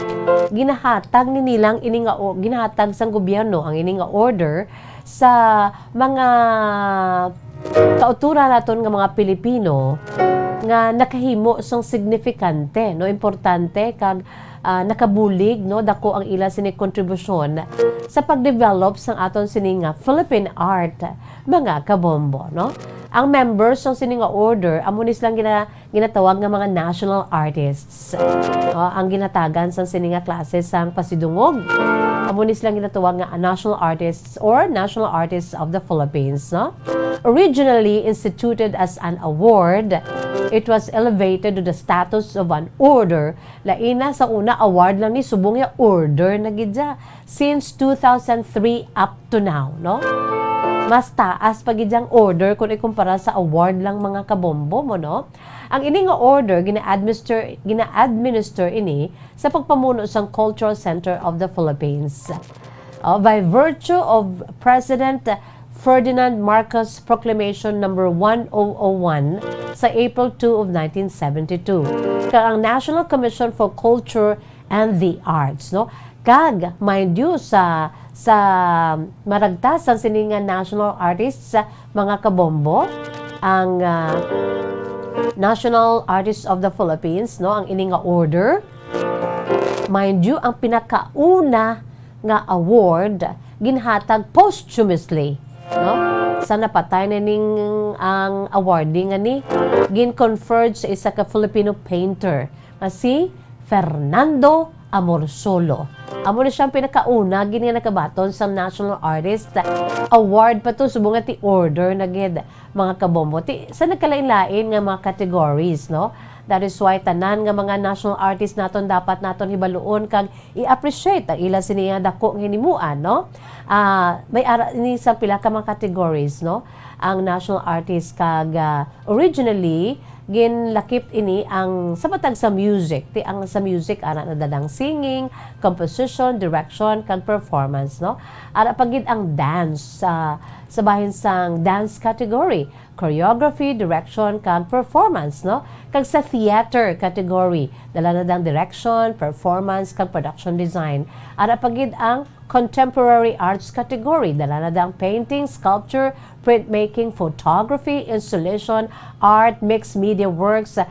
Ginahatag ni nilang ini nga o-, ginahatag sang gobyerno ang ini nga order sa mga kauturan naton nga mga Pilipino nga nakahimo sang signifikante, no, importante kag, ah, nakabulig, no, dako ang ila sini kontribusyon sa pagdevelop sang aton sini nga Philippine art, mga kabombo, no? Ang members sang sini nga order, amo ni silang gina-, ginatawag nga mga national artists. Ah, ang ginatagan sang sini nga klase sang pasidungog, amo ni silang ginatawag nga national artists or national artists of the Philippines, no? Originally instituted as an award, it was elevated to the status of an order. Lain na, sa una, award lang ni, subong ya order na gid siya. Since two thousand three up to now, no? Mas taas pa gid yang order kung ikumpara sa award lang, mga kabombo mo, no? Ang ini nga order gina-administer, gina-administer ini sa pagpamuno sang Cultural Center of the Philippines. Oh, by virtue of President Ferdinand Marcos Proclamation number one oh oh one sa April two of nineteen seventy-two, kag ang National Commission for Culture and the Arts, no? Kag, mind you, sa, sa maragtas sang sini nga national artists, mga kabombo, ang, ah, National Artists of the Philippines, no, ang ini nga order. Mind you, ang pinakauna nga award ginhatag posthumously, no? Sa napatay na ning ang awardee nga ni gin-conferred sa isa ka Filipino painter nga si Fernando Amorsolo. Amo na siyang pinakauna gid nga nakabaton sa National Artist Award pa to, subong nga ti-order na gid, mga kabombo. Ti, sa nagkalain-lain nga mga categories, no? That is why tanan nga mga national artist naton dapat naton hibaluon kag i-appreciate ang ila sini nga dako nga hinimuan, no? Ah, may ara ni sa pila ka mga categories, no? Ang national artist kag, ah, originally ginlakip ini ang sa matag sa music. Ti ang sa music, ara na dadang singing, composition, direction, kag performance, no? Ara pa gid ang dance sa, sa bahin sang dance category, choreography, direction, kag performance, no? Kag sa theater category, dala na dang direction, performance, kag production design. Ara pa gid ang contemporary arts category, dala na dang painting, sculpture, printmaking, photography, installation, art, mixed media works, ah,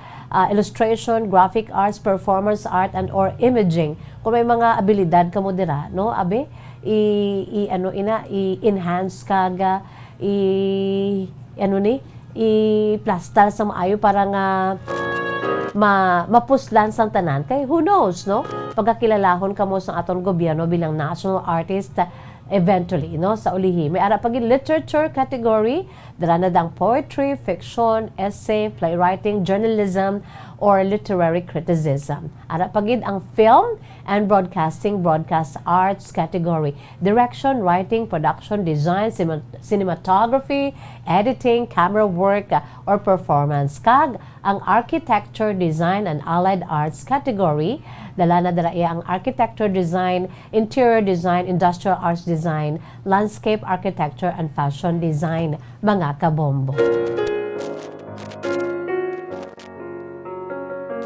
illustration, graphic arts, performance art, and or imaging. Kung may mga abilidad kamo dira, no, abi, i, i ano ina, i-enhance kag, ah, i ano ni, i-plastar sa maayo para nga ma, mapuslan sang tanan. Kay who knows, no? Pagkakilalahon kamo sa aton gobyerno bilang national artist, eventually, no? Sa ulihi, may ara pa gid literature category, dala na dang poetry, fiction, essay, playwriting, journalism, or literary criticism. Ara pa gid ang film and broadcasting, broadcast arts category, direction, writing, production, design, cima-, cinematography, editing, camera work, uh, or performance, kag ang architecture, design, and allied arts category. Dala na dira iya ang architecture design, interior design, industrial arts design, landscape architecture, and fashion design, mga kabombo.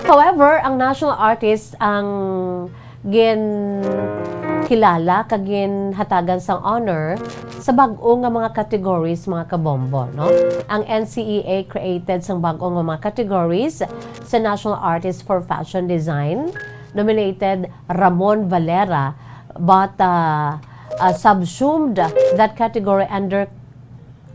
However, ang national artist ang ginkilala kag ginhatagan sang honor sa bag-o nga mga categories, mga kabombo, no? Ang N C E A created sang bag-o nga mga categories sa National Artist for Fashion Design, nominated Ramon Valera, but, uh, uh, subsumed that category under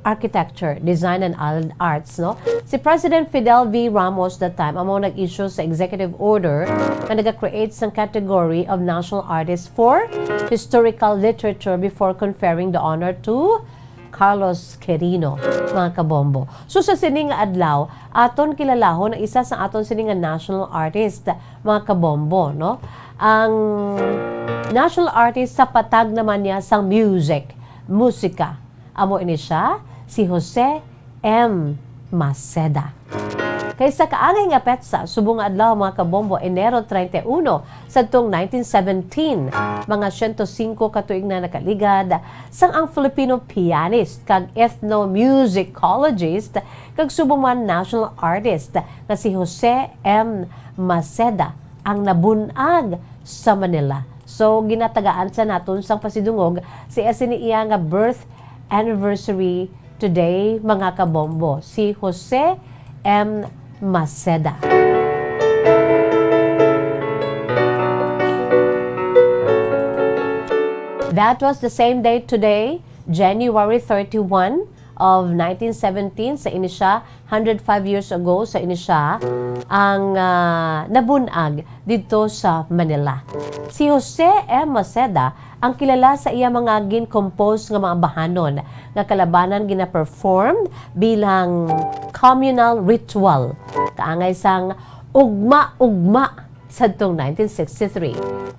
architecture, design, and al-, arts, no? Si President Fidel V. Ramos that time amo nag-issue sa executive order nga naga-create sang category of national artists for historical literature before conferring the honor to Carlos Quirino, mga kabombo. So, sa sini nga adlaw, aton kilalahon ang isa sa aton sini nga national artist, mga kabombo, no? Ang national artist sa patag naman niya sang music, musika. Amo ini sia, si Jose M. Maceda. Kay sa kaangay nga petsa, subong nga adlaw, mga kabombo, Enero treinta y uno, sadtong nineteen seventeen, mga siyento singko ka tuig na nakaligad, sang ang Filipino pianist kag ethnomusicologist kag subong man national artist nga si Jose M. Maceda ang nabun-ag sa Manila. So, ginatagaan sa naton sang pasidungog si sini iya nga birth anniversary today, mga kabombo, si Jose M. Maceda. That was the same day today, January thirty-one of nineteen seventeen, sa ini sia, hundred five years ago, sa ini sia ang, ah, nabun-ag didto sa Manila. Si Jose M. Maceda ang kilala sa iya mga gin-compose nga mga bahanon nga kalabanan gina-perform bilang communal ritual, kaangay sang Ugma-Ugma sadtong nineteen sixty-three,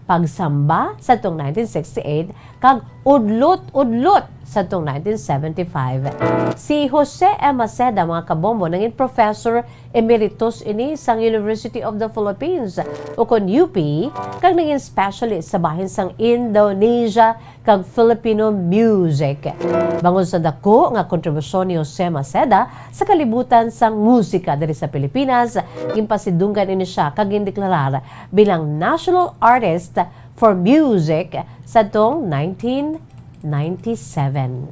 Pagsamba sadtong nineteen sixty-eight, kag Udlot-Udlot sadtong nineteen seventy-five. Si Jose M. Maceda, mga kabombo, nangin professor emeritus ini sang University of the Philippines, ukon U P, kag nangin specialist sa bahin sang Indonesia kag Filipino music. Bangod sa dako nga kontribusyon ni Jose Maceda sa kalibutan sang musika diri sa Pilipinas, ginpasidunggan ini sia kag gindeklarar bilang National Artist for Music sadtong nineteen ninety-seven.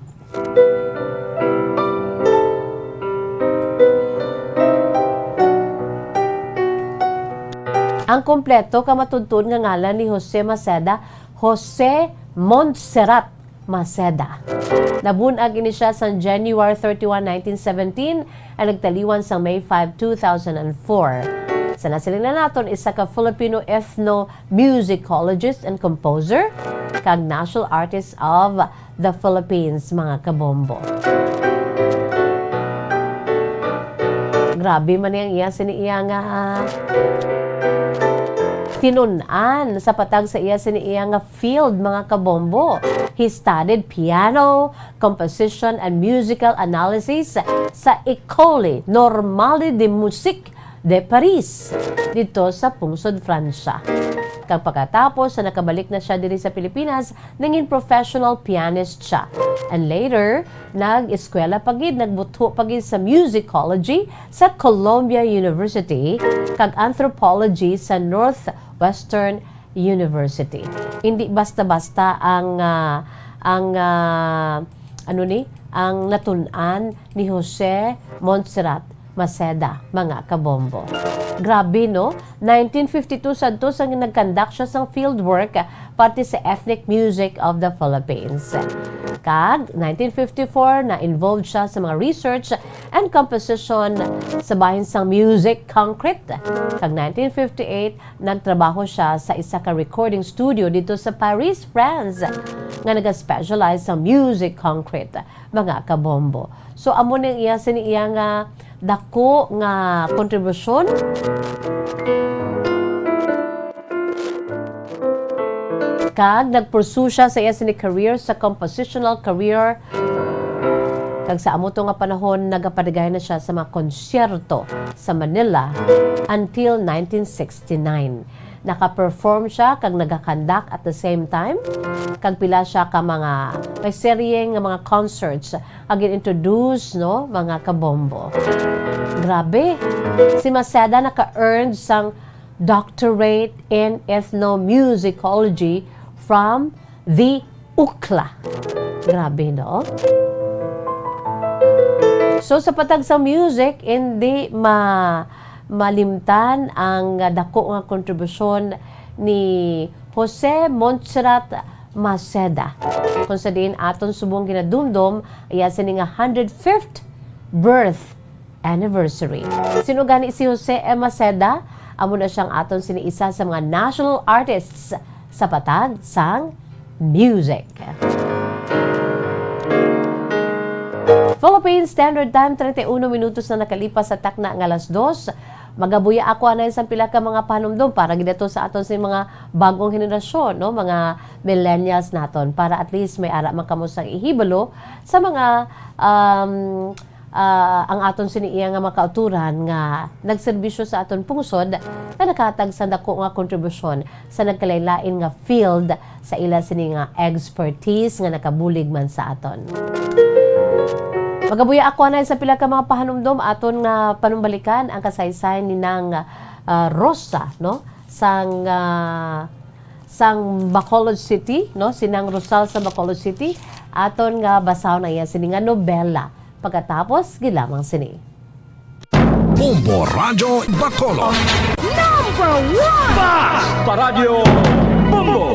Ang kompleto kag matuod-tuod nga ngalan ni Jose Maceda, Jose Montserrat Maceda. Nabun-ag ini sia sang January thirty-one, nineteen seventeen, kag nagtaliwan sang May five, two thousand and four. Sa nasiling na naton, isa ka Filipino ethnomusicologist and composer, kag National Artist of the Philippines, mga kabombo. Grabe man ang iya sini iya nga tinun-an sa patag sa iya sini iya nga field, mga kabombo. He studied piano, composition, and musical analysis sa École Normale de Musique de Paris, dito sa pungsod Francia. Kag pagkatapos sa nakabalik na siya diri sa Pilipinas, nangin professional pianist siya. And later, nag-eskwela pa gid, nagbutho pa gid sa musicology sa Columbia University kag anthropology sa Northwestern University. Hindi basta-basta ang, ah, ang, ah, ano ni, ang natun-an ni Jose Montserrat Maceda, mga kabombo. Grabe, no? Nineteen fifty-two sadto sa nagkandak siya sang field work parte sa Ethnic Music of the Philippines. Kag nineteen fifty-four, na-involved siya sa mga research and composition sa bahin sang music concrete. Kag nineteen fifty-eight, nagtrabaho siya sa isa ka recording studio dito sa Paris, France, nga nag-specialize sa music concrete, mga kabombo. So, amo ning iya sini iya nga dako nga kontribusyon. Kag nagpursue siya sa iya sini career, sa compositional career. Kag sa amo to nga panahon, nagapaligay na siya sa mga konsyerto sa Manila until nineteen sixty-nine. Naka-perform siya kag nagakandak at the same time. Kag pila siya ka mga, may serye nga mga concerts nga gin-introduce, no, mga kabombo. Grabe! Si Maceda naka-earn sang Doctorate in Ethnomusicology from the UCLA. Grabe, no? So, sa patag sa music, hindi ma-, malimtan ang dako nga kontribusyon ni Jose Montserrat Maceda, kung sa diin aton subong ginadumdom iya sini nga hundred fifth birth anniversary. Sino gani si Jose M. Maceda? Amo na siyang aton sini isa sa mga national artists sa patag sang music. Philippine Standard Time, treinta y uno minutos na nakalipas sa takna nga alas dos. Magabuya ako anay sa pila ka mga panumdom para gid ato sa aton sa mga bagong henerasyon, no? Mga millennials naton, para at least may ara man kamo sang ihibalo sa mga, um, ah, ang aton sini iya nga mga kauturan nga nagserbisyo sa aton pungsod, nga nakahatag sa dako nga kontribusyon sa nagkalain-lain nga field sa ila sini nga expertise nga nakabulig man sa aton. Magabuya ako anay sa pila ka mga pahanumdom, aton nga panumbalikan ang kasaysayan ni Nang, ah, Rosa, no? Sang, ah, sang Bacolod City, no? Si Nang Rosal sa Bacolod City, aton nga basahon ang iya sini nga nobela. Pagkatapos, gid lamang sini. Bombo Radyo Bacolod. Number one! Basta Radyo Bombo!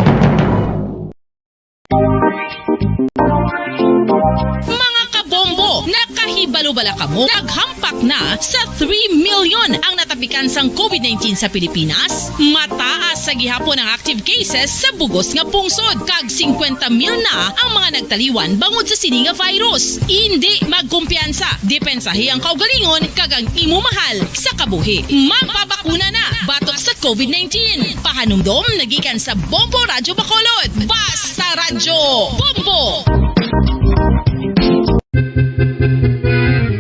Mga kabombo, nakahibalo bala kamo? Naghampak na sa three million ang natapikan sang covid nineteen sa Pilipinas. Mataas sa gihapon ang active cases sa bugos nga pungsod, kag singkwenta mil na ang mga nagtaliwan bangod sa sini nga virus. Indi magkumpiyansa, depensahi ang kaugalingon kag ang imo mahal sa kabuhi. Magpabakuna na batok sa covid nineteen. Pahanumdom nagikan sa Bombo Radyo Bacolod. Basta Radyo Bombo!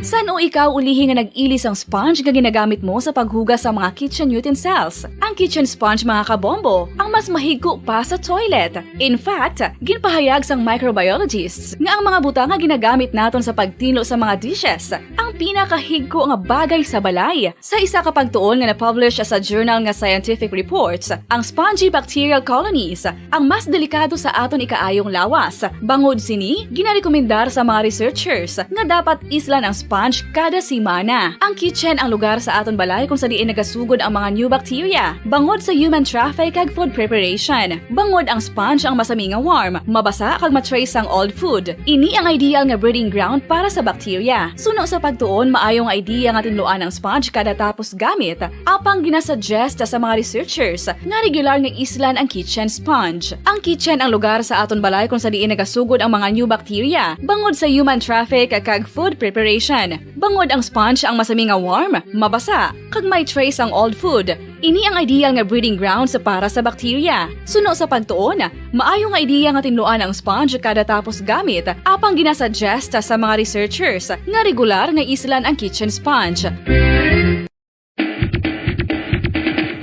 San-o ikaw ulihi nga nag-ili sang sponge nga ginagamit mo sa paghugas sa mga kitchen utensils? Ang kitchen sponge, mga kabombo, ang mas mahigko pa sa toilet. In fact, ginpahayag sang microbiologists nga ang mga butang nga ginagamit naton sa pagtinlo sa mga dishes ang pinakahigko nga bagay sa balay. Sa isa ka pagtuon nga na-publish sa journal nga Scientific Reports, ang spongy bacterial colonies ang mas delikado sa aton ikaayong lawas. Bangod sini, ginarekomendar sa mga researchers nga dapat islan ang sponge kada semana. Ang kitchen ang lugar sa aton balay kung sa diin nagasugod ang mga new bacteria, bangod sa human traffic kag food preparation. Bangod ang sponge ang masami nga warm, mabasa kag ma-trace ang old food. Ini ang ideal nga breeding ground para sa bacteria. Suno sa pagtuon, On, maayo nga idea nga tinluan ang sponge kada tapos gamit, apang ginasuggest sa mga researchers nga regular nga islan ang kitchen sponge. Ang kitchen ang lugar sa aton balay kung sa diin nagasugod ang mga new bacteria bangod sa human traffic kag food preparation. Bangod ang sponge ang masami nga warm, mabasa, kag may trace ang old food, ini ang ideal nga breeding grounds para sa bacteria. Suno sa pagtuon, maayo nga ideya nga tinluan ang sponge kada tapos gamit, apang ginasuggest sa mga researchers nga regular nga islan ang kitchen sponge.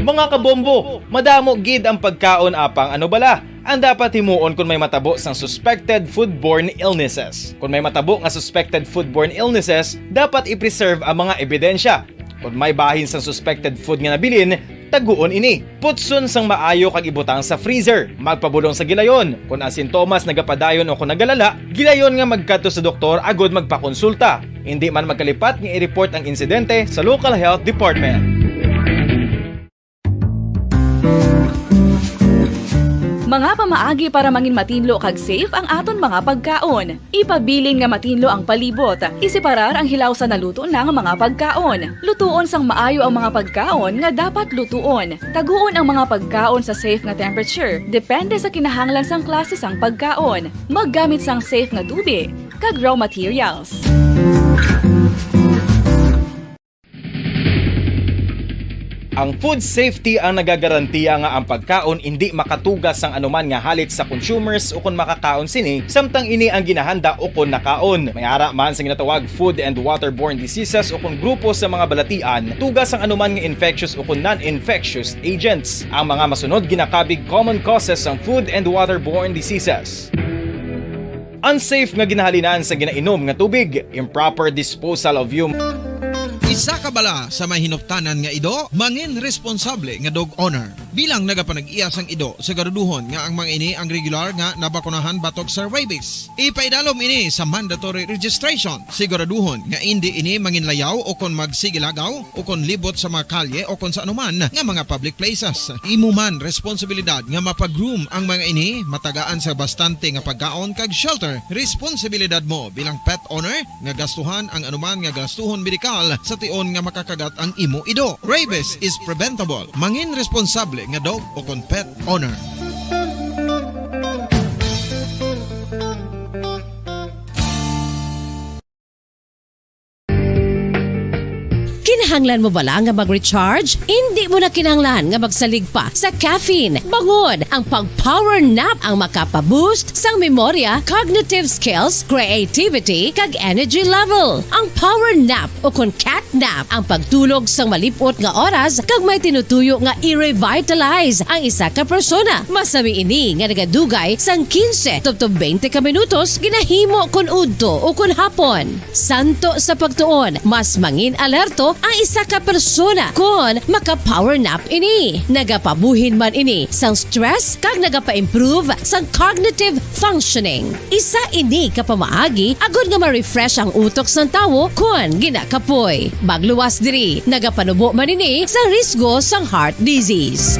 Mga kabombo, madamo gid ang pagkaon, apang ano bala ang dapat himuon kon may matabo sang suspected foodborne illnesses? Kon may matabo nga suspected foodborne illnesses, dapat i-preserve ang mga ebidensya. Kon may bahin sang suspected food nga nabilin, taguon ini. Putson sang maayo kag ibutang sa freezer. Magpabulong sa gilayon. Kon ang sintomas nagapadayon o kon nagalala, gilayon nga magkadto sa doktor agud magpakonsulta. Indi man magkalipat nga i-report ang insidente sa local health department. Mga pamaagi para mangin matinlo kag safe ang aton mga pagkaon. Ipabilin nga matinlo ang palibot. Iseparar ang hilaw sa naluto na nga mga pagkaon. Lutuon sang maayo ang mga pagkaon nga dapat lutuon. Taguon ang mga pagkaon sa safe nga temperature, depende sa kinahanglan sang klase sang pagkaon. Maggamit sang safe nga tubig kag raw materials. Ang food safety ang nagagarantiya nga ang pagkaon indi makatuga sang anuman nga halit sa consumers ukon makakaon sini, samtang ini ang ginahanda ukon nakaon. May ara man sa ginatawag food and waterborne diseases ukon grupo sa mga balatian, tuga sang anuman nga infectious ukon non-infectious agents. Ang mga masunod ginakabig common causes sang food and waterborne diseases. Unsafe nga ginahalinan sa ginainom nga tubig, improper disposal of human. Isa ka bala sa may hinuptanan nga ido, mangin responsable nga dog owner. Bilang nagapanag-iya sang ido, siguraduhon nga ang mga ini ang regular nga nabakunahan batok sa rabies. Ipaidalom ini sa mandatory registration. Siguraduhon nga indi ini manginlayaw o kon magsigilagaw o kon libot sa mga kalye o kon sa anuman nga mga public places. Imo man responsibilidad nga mapa-groom ang mga ini, matagaan sa bastante nga pagkaon kag shelter. Responsibilidad mo bilang pet owner nga gastuhan ang anuman nga gastuhon medikal sa tion nga makakagat ang imo ido. Rabies is preventable. Mangin responsable nga dog o kon pet owner. Kinahanglan mo bala nga mag-recharge? Indi mo na kinahanglan nga magsalig pa sa caffeine. Bangod ang pag-power nap ang makapa-boost sang memorya, cognitive skills, creativity, kag energy level. Ang power nap o kon cat nap ang pagtulog sang malip-ot nga oras kag may tinutuyo nga i-revitalize ang isa ka persona. Masami ini nga nagadugay sang quince tubtob twenty ka minutos ginahimo kon udto o kon hapon. Santo sa pagtuon, mas mangin-alerto ang isa ka persona kon maka-power nap ini. Nagapabuhin man ini sang stress kag nagapa-improve sang cognitive functioning. Isa ini ka pamaagi agod nga ma-refresh ang utok sang tawo kon ginakapoy. Magluwas diri, nagapanubo man ini sang risgo sang heart disease.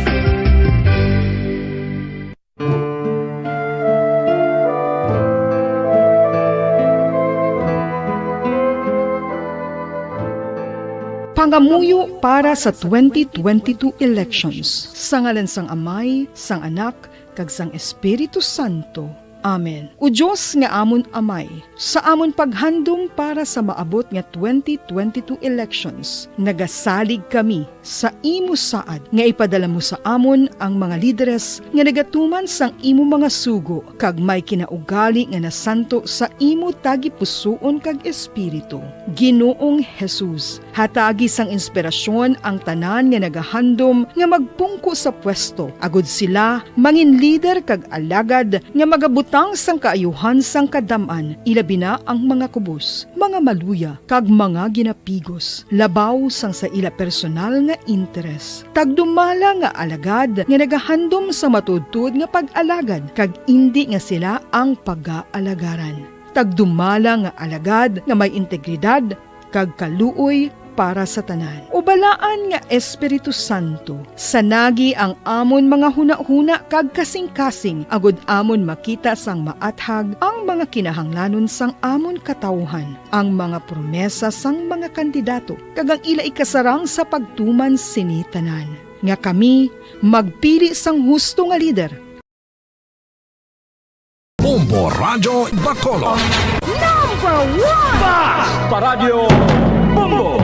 Pangamuyo para sa twenty twenty-two elections. Sa ngalan sang Amay, sang Anak, kag sang Espiritu Santo. Amen. O Dios nga amon Amay, sa amon paghandom para sa maabot nga twenty twenty-two elections, nagasalig kami sa imo saad nga ipadala mo sa amon ang mga lideres nga nagatuman sang imo mga sugo kag may kinaugali nga nasanto sa imo tagipusoon kag espiritu. Ginoong Jesus, hatagi sang inspirasyon ang tanan nga nagahandom nga magpungko sa pwesto, agod sila mangin lider kag alagad nga magabutang sang kaayuhan sang kadam-an, ilabi na ang mga kubos, mga maluya, kag mga ginapigos, labaw sang sa ila personal nga interes. Tagdumala nga alagad nga nagahandom sa matuodtuod nga pag-alagad, kag indi nga sila ang pagaalagaran. Tagdumala nga alagad nga may integridad kag kaluoy para sa tanan. O Balaan nga Espiritu Santo, sanagi ang amon mga hunahuna kag kasingkasing, agod amon makita sang maathag ang mga kinahanglanon sang amon katawuhan, ang mga promesa sang mga kandidato, kag ang ila ikasarang sa pagtuman sini tanan, nga kami magpili sang husto nga lider. Bombo Radyo Bacolod. Number one! Basta Radyo Bombo!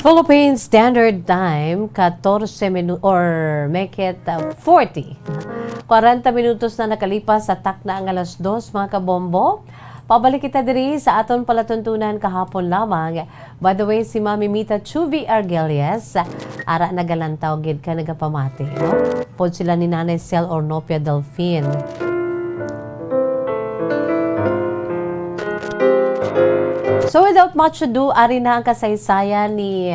Philippine Standard Time, katorse minu-, or make it, uh, forty. Kwarenta minutos na nakalipas sa takna nga alas dos, mga kabombo. Pabalik kita diri sa aton palatuntunan kahapon lamang. By the way, si Mami Mita Chuvi Argelies, ara nagalantaw gid ka nagapamati, no? Pod sila ni Nanay Cel Ornopia Delfin. So, without much ado, ari na ang kasaysayan ni,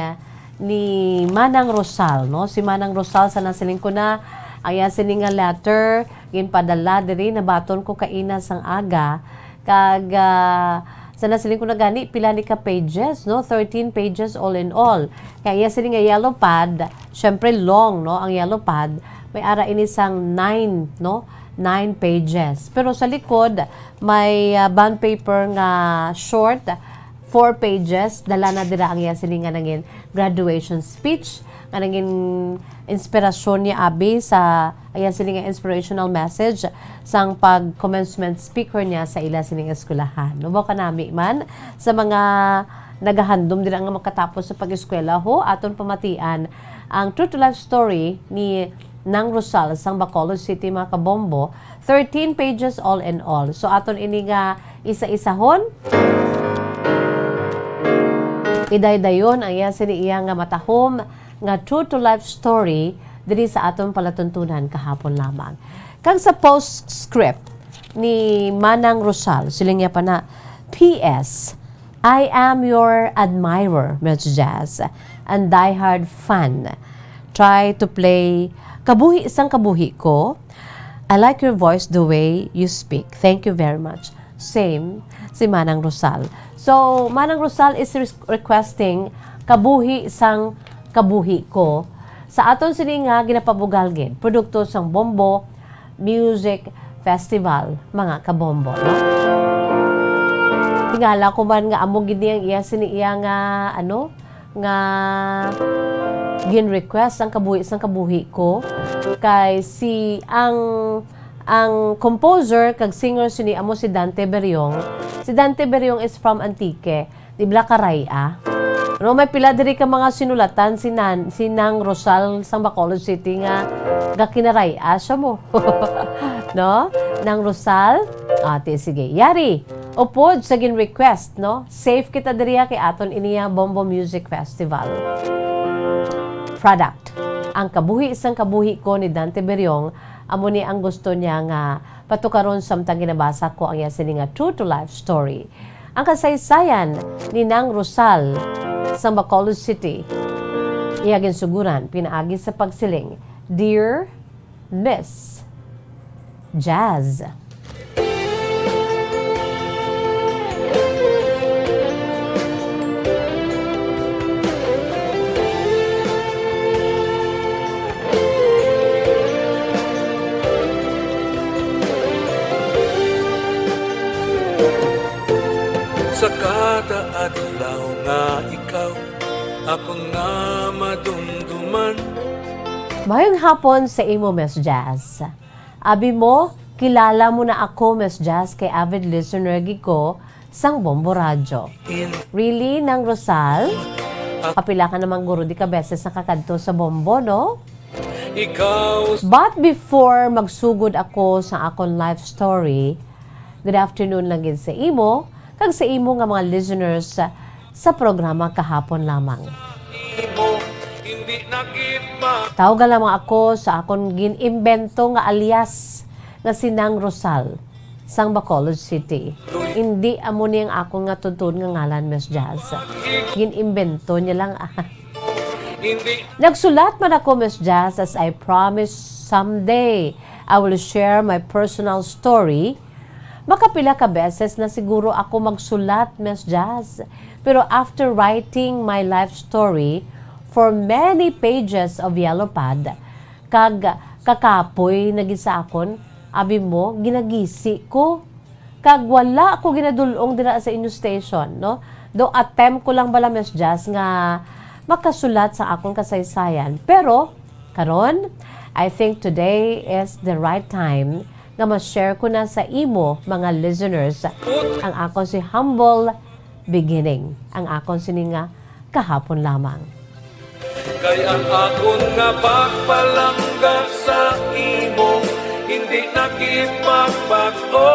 ni Manang Rosal, no? Si Manang Rosal, sa nasiling ko na, ang iya sini nga letter, ginpadala diri, nabaton ko kaina sang aga. Kag, ah, sa nasiling ko na gani, pila ni ka pages, no? Thirteen pages all in all. Kaya iya sini nga yellow pad, syempre long, no? Ang yellow pad, may ara ini sang nine, no? Nine pages. Pero sa likod, may, ah, bond paper nga short, four pages. Dala na dira ang iya sini nga nangin graduation speech, nga nangin inspirasyon niya abi sa, ayan, sini nga inspirational message sang pag-commencement speaker niya sa ila sining eskwelahan. Mabaw ka nami man sa mga nagahandom dira nga makatapos sa pag-eskwela, ho, aton pamatian ang true to life story ni Nang Rosal sang Bacolod City, mga kabombo. Thirteen pages all in all. So, aton ini nga isa-isahon. Idaydayon ang iya sini iya nga matahom nga true to life story diri sa aton palatuntunan kahapon lamang. Kag sa postscript ni Manang Rosal, siling niya pa na, "P S, I am your admirer, Miss Jazz, and diehard fan. Try to play Kabuhi sang Kabuhi Ko. I like your voice, the way you speak. Thank you very much." Same, si Manang Rosal. So, Manang Rosal is res-, requesting Kabuhi sang Kabuhi Ko sa aton sini nga ginapabugal gid, produkto sang Bombo Music Festival, mga kabombo, no? Tingala ko man nga amo gid ni ang iya sini iya nga, ano, nga gin-request ang Kabuhi sang Kabuhi Ko, kay si, ang, ang composer kag singer sini amo si Dante Beriong. Si Dante Beriong is from Antique. Di bala karay-a? No, may pila diri ka mga sinulatan si Nan-, si Nang Rosal sang Bacolod City nga gakinaray-a siya mo. No? Nang Rosal? Ati, sige. Yari, upod sa gin-request, no? Safe kita diri, ah, kay aton iniya Bombo Music Festival product. Ang Kabuhi sang Kabuhi Ko ni Dante Beriong, amo ni ang gusto niya nga patukaron samtang ginabasa ko ang iya sini nga true to life story. Ang kasaysayan ni Nang Rosal sa Bacolod City, iya ginsuguran pinaagi sa pagsiling, "Dear Miss Jazz." Sa kada adlaw nga ikaw akon nga madumduman. Mayong hapon sa imo, Miss Jazz. Abi mo, kilala mo na ako, Miss Jazz, kay avid listener gid ko sang Bombo Radyo. Really, Nang Rosal? Kapila ka naman guro di ka beses nakakadto sa Bombo, no? Ikaw. But before magsugod ako sa akon life story, good afternoon lang gid sa imo, kag sa imo nga mga listeners sa, sa programa kahapon lamang. Tawga lamang ako sa akon gin-imbento nga alias nga si Nang Rosal sang Bacolod City. Indi amo ni ang akon nga tuod-tuod nga ngalan, Miss Jazz. Gin-imbento niya lang, ah. Nagsulat man ako, Miss Jazz, as I promise someday I will share my personal story. Makapila ka beses na siguro ako magsulat, Miss Jazz. Pero after writing my life story for many pages of Yellow Pad, kag kakapoy na gid sa akon, abi mo, ginagisi ko. Kag wala ko ginadul-ong dira sa inyo station, no? Do attempt ko lang bala, Miss Jazz, nga makasulat sa akong kasaysayan. Pero, karon, I think today is the right time nga ma-share ko na sa imo, mga listeners, ang akon si humble beginning, ang akon sini nga kahapon lamang. Kay ang akon nga pagpalangga sa imo, hindi na gid magbag-o.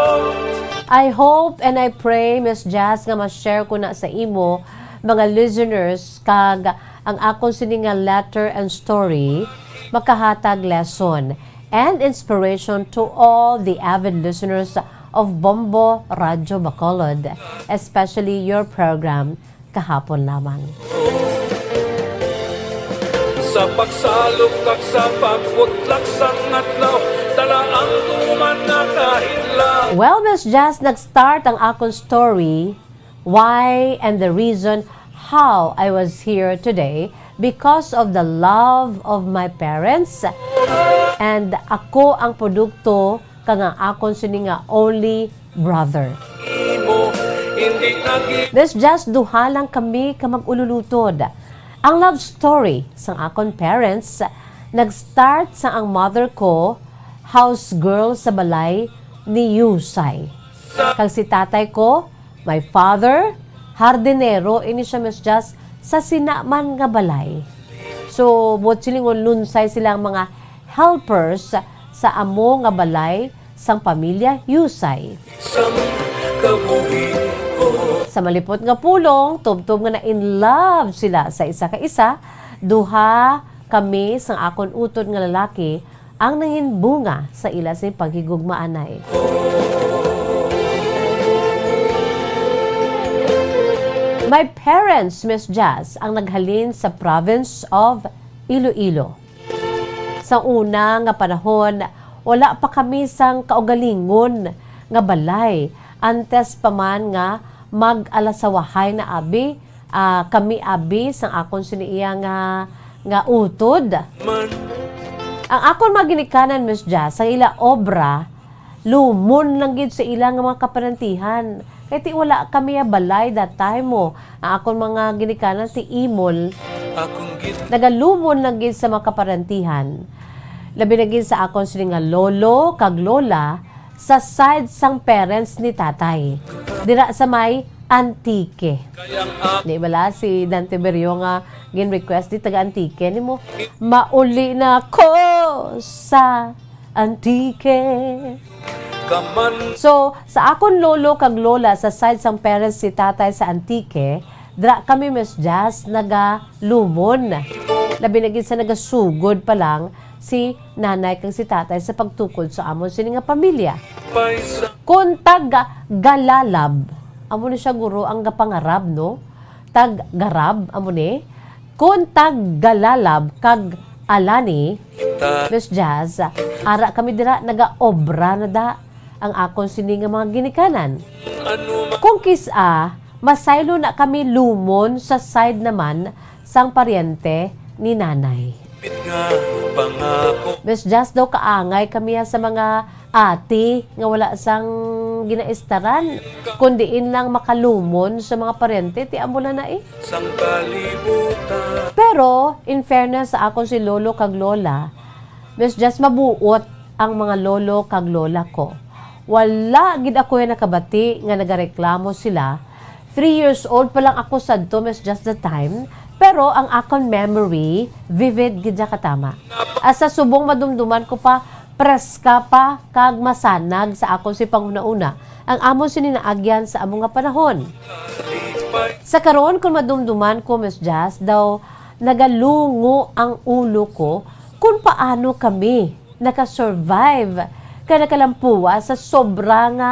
I hope and I pray, Miss Jazz, nga ma-share ko na sa imo, mga listeners, kag ang akon sini nga letter and story makahatag lesson and inspiration to all the avid listeners of Bombo Radyo Bacolod, especially your program, Kahapon Lamang. Sa pagsalok kag sa pagbutlak sang adlaw, dala ang tuman nga kahinlaw. Well, Miss Jazz, nag-start ang akon story, why and the reason how I was here today, because of the love of my parents, and ako ang produkto kang akon sini nga only brother. Miss Jazz, duha lang kami ka mag-ululutod. Ang love story sang akon parents nag-start sa ang mother ko, house girl sa balay ni Yusay. Kag si tatay ko, my father, hardinero ini siya, Miss Jazz, sa sina man nga balay. So, buot silingon, lunsay sila ang mga helpers sa amo nga balay sang pamilya Yusay. Sang kabuhi ko. Sa malipot nga pulong, tubtob nga na-in love sila sa isa ka isa, duha kami sang akon utod nga lalaki ang nangin bunga sa ila sing paghigugmaanay. My parents, Miss Jazz, ang naghalin sa province of Iloilo. Sa una nga panahon, wala pa kami sang kaugalingon nga balay, antes pa man nga mag-alasawahay na abi, ah, kami abi sang akon sini iya nga, nga utod. Ang akon mga ginikanan, Miss Jazz, sang ila obra, lumon lang gid sa ila nga mga kaparantihan. Kay ti wala kami a balay that time mo. Ang akon mga ginikanan ti imol. Nagalumon lang gid sa mga kaparantihan. Labi na gid sa akon sini nga lolo kag lola sa side sang parents ni tatay. Dira sa may Antique. Di bala si Dante Berrio nga gin-request di taga Antique nimo? Mauli na ko sa Antique. So, sa akon lolo kag lola sa side sang parents si tatay sa Antique, dira kami, Miss Jazz, nagalumon. Labi na gid sa nagasugod pa lang si nanay kag si tatay sa pagtukod sa amon sini nga pamilya. Kon tag Galalab, amo ni siya, guro, ang gapangarab, no? Tag Garab, amo ni. Kon tag Galalab kag Alani, Miss Jazz, ara kami dira, nagaobra na da ang akon sini nga mga ginikanan. Kung kis-a, masaylo na kami lumon sa side naman sang paryente ni nanay. Miss Jazz, daw kaangay kami sa mga ati nga wala sang ginaistaran, kun diin lang makalumon sa mga paryente, ti amo lang na eh. Pero, in fairness sa akon si lolo kag lola, Miss Jazz, mabuot ang mga lolo kag lola ko. Wala gid ako ya nakabati nga nagareklamo sila. Three years old pa lang ako sadto, Miss Jazz, the time, pero ang akon memory, vivid gid ya katama. Asa subong madumduman ko pa, preska pa kag masanag sa akon si panghunahuna ang amon sini naagyan sa amo nga panahon. Sa karon, kung madumduman ko, Miss Jazz, daw nagalungo ang ulo ko kung paano kami nakasurvive kag nakalampuwa sa sobra nga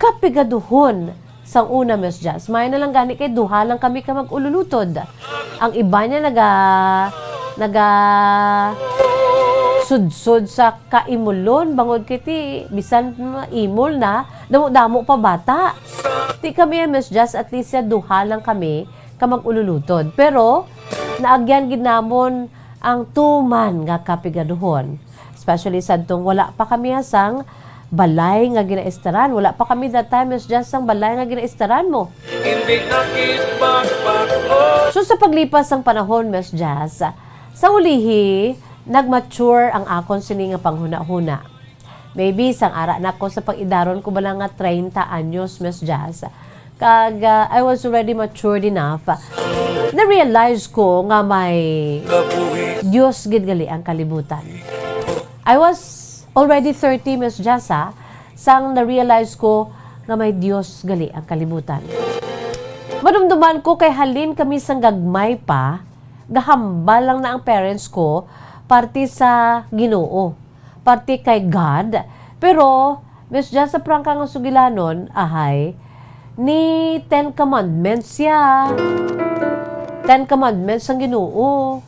kapigaduhon sang una, Miss Jazz. May na lang gani kay duha lang kami ka mag-ululutod. Ang iba niya naga, nagasudsod sa kaimulon, bangod kay ti bisan maimol na, damo-damo pa bata. Ti kami, Miss Jazz, at least ya duha lang kami ka mag-ululutod. Pero naagyan gid namon ang tuman nga kapigaduhon. Especially sadtong wala pa kami sang balay nga ginaestaran. Wala pa kami that time, Miss Jazz, sang balay nga ginaestaran mo. Hindi na kitpagpag-, oh. So, sa paglipas sang panahon, Miss Jazz, sa ulihi, nag-mature ang akon sini nga panghunahuna. Maybe, sang ara na ko sa pag-idaron ko bala nga treinta anyos, Miss Jazz. Kag, ah, I was already matured enough. Na-realize ko nga may Dios gid gali ang kalibutan. I was already thirty, Miss Jazz, ha, sang na-realize ko nga may Dios gali ang kalibutan. Madumduman ko kay halin kami sang gagmay pa, gahambal lang na ang parents ko parte sa Ginoo, parte kay God. Pero, Miss Jazz, sa prangka nga sugilanon, ahay, ni Ten Commandments siya. Ten Commandments ang Ginoo.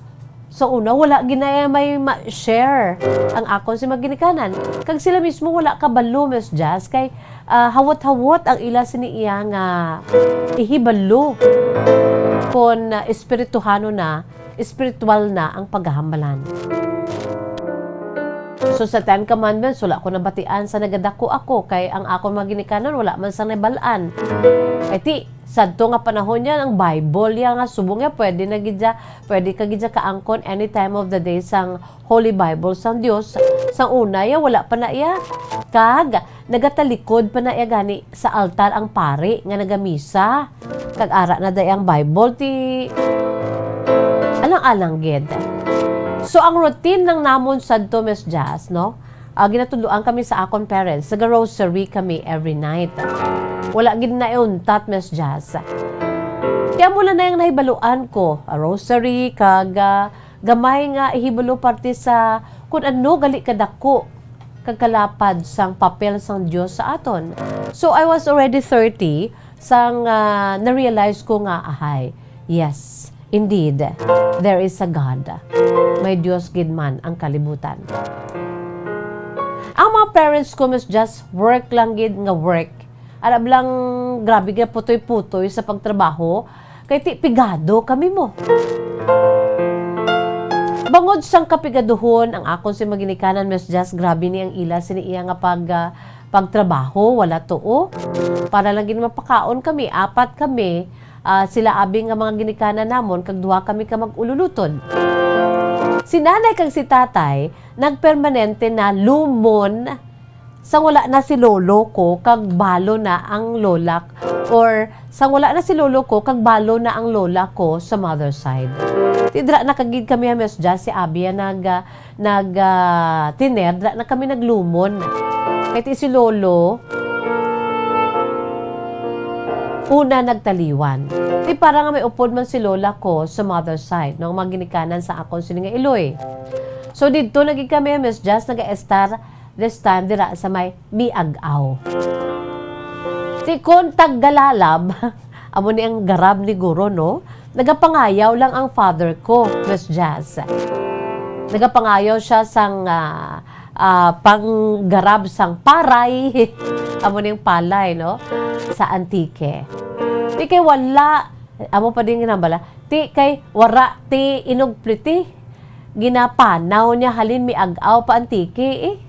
Sa una, wala gid na may ma-share ang akon si mga ginikanan. Kag sila mismo wala kabalo, Miss Jazz, kay, ah, hawot-hawot ang ila sini iya nga ihibalo kon, ah, espirituhano na, espiritual na ang paghahambalan. So, sa Ten Commandments, wala ko nabatian sa nagadako ako, kay ang akon mga ginikanan wala man sang nabal-an. Kay ti, sadto nga panahon yan, ang Bible ya nga subong ya, pwede na gid ya, pwede ka gid ya kaangkon any time of the day sang Holy Bible sang Dios. Sang una ya, wala pa na iya. Kag nagatalikod pa na iya gani sa altar ang pari nga nagamisa. Kag ara na day ang Bible, ti alang-alang gid. So, ang routine lang namon sadto, Miss Jazz, no? Ah, ginatudloan kami sa akon parents. Naga-rosary kami every night. Wala gid na iuntat, Miss Jazz. Kaya mula na yung nahibaluan ko, ah, rosary, kag, ah, gamay nga ihibalo parte sa kun ano gali kadako kag kalapad sang papel sang Dios sa aton. So, I was already thirty sang, ah, na-realize ko nga, ahay, yes, indeed, there is a God. May Dios gid man ang kalibutan. Ang mga parents ko, Miss Jazz, work lang gid nga work. Arab lang, grabe nga putoy-putoy sa pagtrabaho. Kay ti pigado kami mo. Bangod sang kapigaduhon, ang akon si mga ginikanan, Miss Jazz, grabe ni ang ila sini iya nga pag, ah, pagtrabaho, wala tuo. Para lang gid mapakaon kami, apat kami, ah, sila abi nga mga ginikanan namon, kag duha kami ka mag-ululutod. Si nanay kag si tatay, nagpermanente na lumon sang wala na si lolo ko kag balo na ang lola k-, or sang wala na si lolo ko kag balo na ang lola ko sa mother side. Ti dira na kagid kami, Miss Jazz, si abi ya nag, ah, nag, ah, tiner, dira na kami naglumon. Kay ti si lolo, una nagtaliwan. Ti para nga may upod man si lola ko sa mother side, no, mga ginikanan sa akon sini nga iloy. So, didto na gid kami, Miss Jazz, nag-estar this time dira sa may Miag-aw. Si kon taggalalab, amo ni ang garab ni guro, no? Nagapangayaw lang ang father ko, Miss Jazz. Nagapangayaw siya sang, ah, ah, panggarab sang paray. Amo ni ang palay, no? Sa Antique. Di kay wala, amo pa din ginambala. Ti kay wara ti inugpliti. Ginapanaw niya halin Miag-aw pa Antique, eh.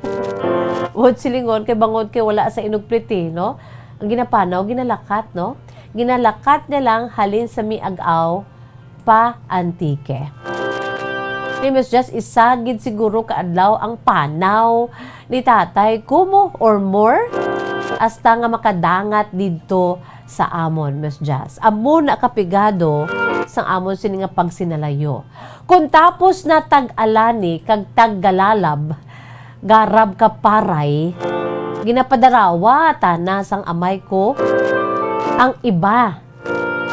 Wag silingon kay bangod kay wala sa inugpliti, no? Ang ginapanaw, ginalakat, no? Ginalakat niya lang halin sa Miag-aw pa Antique. Ti, Miss Jazz, isa gid siguro ka adlaw ang panaw ni tatay, kumo or more, hasta nga makadangat didto sa amon, Miss Jazz. Amo na kapigado sang amon sini nga pagsinalayo. Kung tapos na tag-alani kag taggalalab, garab ka paray, ginapadarawa tana sang amay ko ang iba.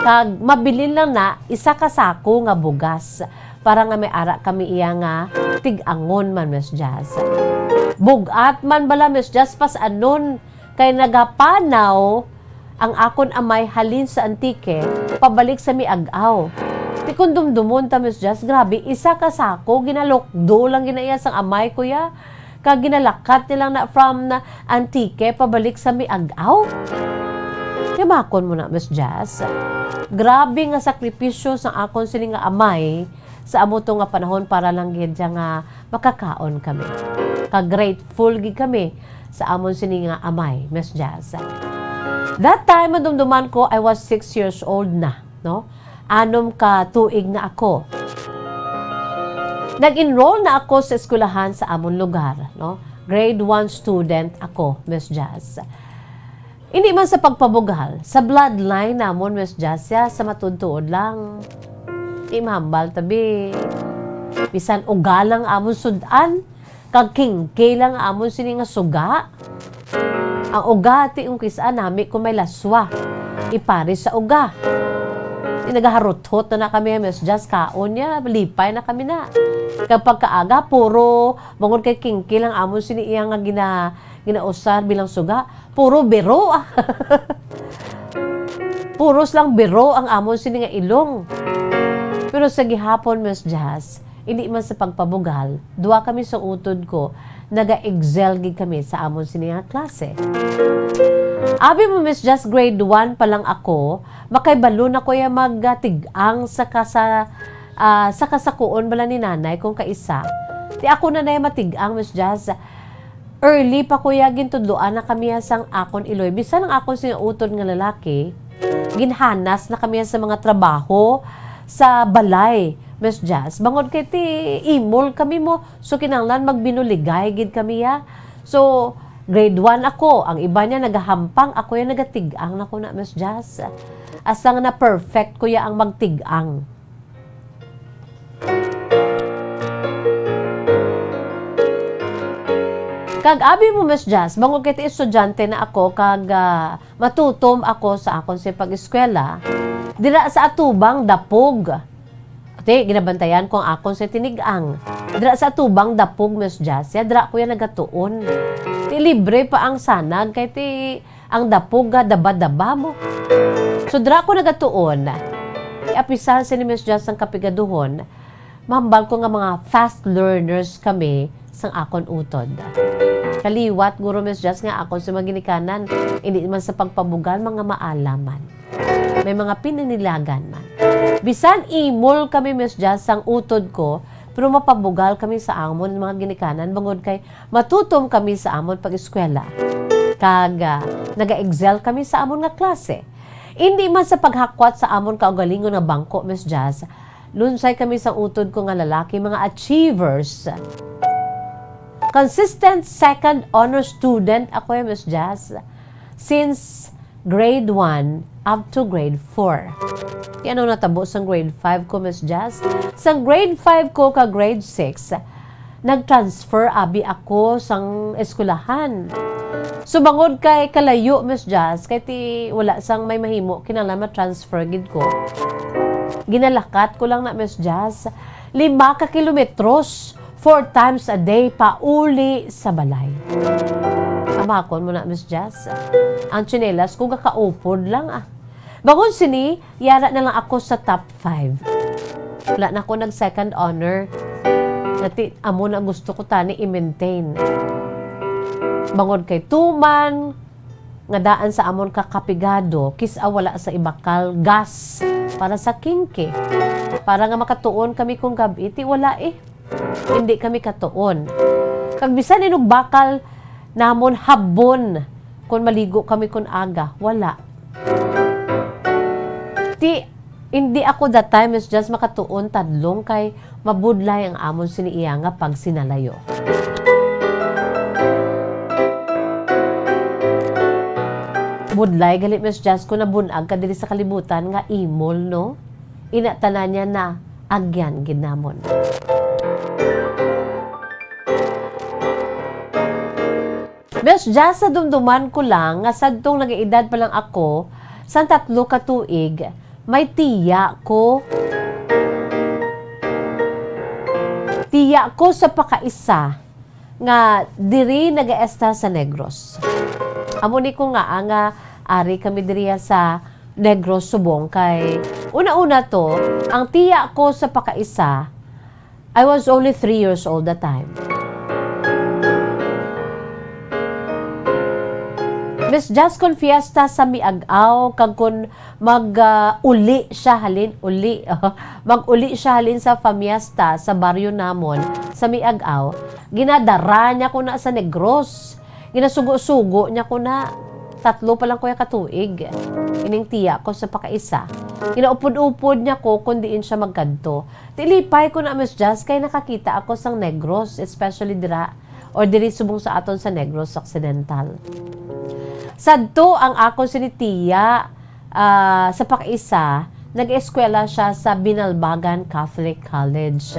Kag mabilin lang na isa ka sako nga bugas para nga may ara kami iya nga tig-angon man, Miss Jazz. Bug-at man bala, Miss Jazz, pas-anon kay nagapanaw ang akon amay halin sa Antique pabalik sa Miag-aw. Ti kon dumdumon ta, Miss Jazz, grabe, isa ka sako, ginalukdo lang gina iya sang amay ko ya. Kag ginalakat niya lang na from na Antique pabalik sa Miag-aw. Timakon mo na, Miss Jazz. Grabe nga sakripisyo sang akon sini nga amay sa amo to nga panahon para lang gid siya nga makakaon kami. Kag grateful gid kami sa amon sini nga amay, Miss Jazz. That time, madumduman ko, I was six years old na, no? Anom ka tuig na ako. Nag-enroll na ako sa eskwelahan sa amon lugar, no? Grade one student ako, Miss Jazz. Hindi man sa pagpabugal, sa bloodline namon, Miss Jazz, ya, sa matuod-tuod lang. Di mahambal, tabi. Bisan uga lang amon sud-an, kag kingki lang amon sini nga suga. Ang uga, ti, kung kis-a nami kung may laswa, ipares sa uga. Ti, nagaharuthot na, na kami, Miss Jazz, kaon niya, lipay na kami na. Kag pagkaaga, puro, bangod kay kingki lang amon sini iya nga gina-, ginausar bilang suga, puro biro. Puros lang biro ang amon sini nga ilong. Pero sa gihapon, Miss Jazz, hindi man sa pagpabugal, dua kami sa utod ko, naga-excel gid kami sa amon sini nga klase. Abi mo, Miss Jazz, grade one pa lang ako, makaibalo na ko ya magtig-ang sa kasa-, ah, sa kasakuon bala ni nanay kung kaisa. Ti ako na nay matig-ang, Miss Jazz. Early pa ko ya gintudloan na kami ya sang akon iloy. Bisan ang akon sing utod nga lalaki, ginhanas na kami ya sa mga trabaho sa balay, Miss Jazz. Bangod kay ti imol kami mo, so kinahanglan magbinuligay gid kami ya. So, grade one ako, ang iba niya nagahampang, ako ya nagatig-ang na ko na, Miss Jazz. Asa nga na-perfect ko ya ang magtig-ang. Kag abi mo, Miss Jazz, bangod kay ti estudyante na ako, kag, ah, matutom ako sa akon sa pag-eskwela, dira sa atubang dapog. Ti, ginabantayan ko ang akon sa tinig-ang. Dira sa atubang dapog, Miss Jazz, ya, dira ko ya nagatuon. Ti, libre pa ang sanag, kay ti, ang dapog nga daba-daba mo. So, dira ko nagatuon. Apisar sa ni Miss Jazz ang kapigaduhon, mahambal ko nga mga fast learners kami sang akon utod. Kaliwat, guro, Miss Jazz, nga akon sa mga ginikanan, hindi man sa pagpabugal, mga maalaman. May mga pinanilagan man. Bisan imol kami, Miss Jazz, sang utod ko, pero mapabugal kami sa amon mga ginikanan bangod kay matutom kami sa amon pag-eskwela. Kag, ah, naga-excel kami sa amon nga klase. Indi man sa paghakwat sa amon kaugalingon nga bangko, Miss Jazz, lunsay kami sa utod ko nga lalaki, mga achievers. Consistent second honor student ako, eh, Miss Jazz, since grade one up to grade four. Ti ano natabo sang grade five ko, Miss Jazz? Sang grade five ko ka grade six, nag-transfer abi ako sang eskwelahan. So, bangod kay kalayo, Miss Jazz, kay ti wala sang may mahimo, kinahanglan ma-transfer gid ko. Ginalakat ko lang na, Miss Jazz, lima ka kilometros, four times a day, pauli sa balay. Amakon mo na, Miss Jazz. Ang tsinelas ko gakaupod lang, ah. Bangod sini, yara na lang ako sa top five. Wala na ako nag second honor. Nati, amo na gusto ko tani i-maintain. Bangod kay tuman, nga daan sa amon kakapigado, kis-a wala sa ibakal gas para sa kingki. Para nga makatuon kami kung gab-i, ti wala eh. Hindi kami katuon. Kag bisan inugbakal namon habon kung maligo kami kung aga, wala. Ti, hindi ako that time, Miss Jazz, makatuon tadlong kay mabudlay ang amon sini iya nga pagsinalayo. Budlay gali, Miss Jazz, kung nabun-ag ka diri sa kalibutan nga imol, no? Ina tanan niya na agyan gid namon. Miss Jazz, sa dumduman ko lang nga sadtong nag-edad pa lang ako, sang tatlo ka tuig, may tiya ko. Tiya ko sa pakaisa nga diri nagaestar sa Negros. Amo ni ko nga, ah, nga ari kami diriya sa Negros subong kay una-una to, ang tiya ko sa pakaisa, I was only three years old that time. Miss Jazz, kon fiesta sa Miag-aw, kag kon mag, ah, uli siya halin, uli, mag-uli siya halin sa pamiesta sa baryo namon sa Miag-aw, ginadara niya ko na sa Negros. Ginasugo-sugo niya ko na. Tatlo pa lang ko ya ka tuig. Ining tiya ko sa pakaisa. Ginaupod-upod niya ko kon diin siya magkadto. Tilipay ko na, Miss Jazz, kay nakakita ako sang Negros, especially dira, or diri subong sa aton sa Negros Occidental. Sadto ang akon sini tiya, ah, sa pakaisa, nag-eskwela siya sa Binalbagan Catholic College.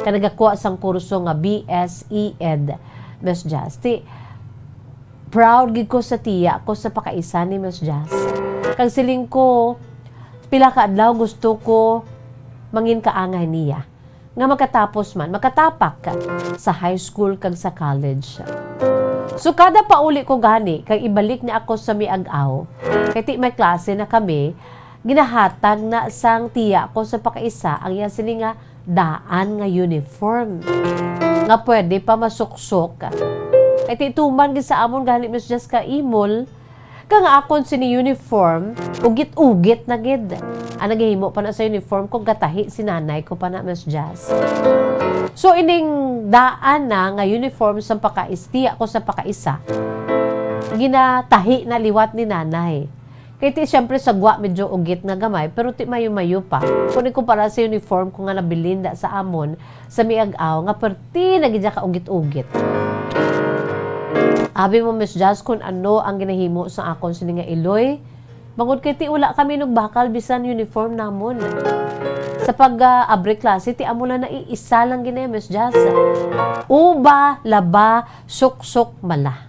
Kag nagakuha sang kurso nga B S E Ed, Miss Jazz. Ti, proud gid ko sa tiya ko sa pakaisa ni Miss Jazz. Kag siling ko, pila ka adlaw gusto ko mangin kaangay niya nga makatapos man, makatapak sa high school kag sa college. So, kada pauli ko gani, kag ibalik niya ako sa Miag-aw, kay ti may klase na kami, ginahatag na sang tiya ko sa pakaisa ang iya sini nga daan nga uniform nga pwede pa masuksok. Kay ti tuman gid sa amon gani, Miss Jazz, ka imol, kag ang akon sini uniform, ugit-ugit na gid. Ang naghimo pa na sa uniform ko, gatahi si nanay ko pa na, Miss Jazz. So, ining daan na nga uniform sa pakais-, tiya ko sa pakaisa, ginatahi na liwat ni nanay. Kay ti, siyempre, sa gwa medyo ugit nga gamay, pero ti mayo-mayo pa. Kung ikumpara sa uniform ko nga nabilin da sa amon, sa Miag-aw, nga perti na gid siya kaugit-ugit. Abi mo, Miss Jazz, kung ano ang ginahimo sa akon sini nga iloy? Bangod kay ti wala kami nugbakal bisan uniform namon. Sa pag, ah, abri klase, ti amo lang na iisa lang gid na, Miss Jazz. Uba, laba, suksok, mala.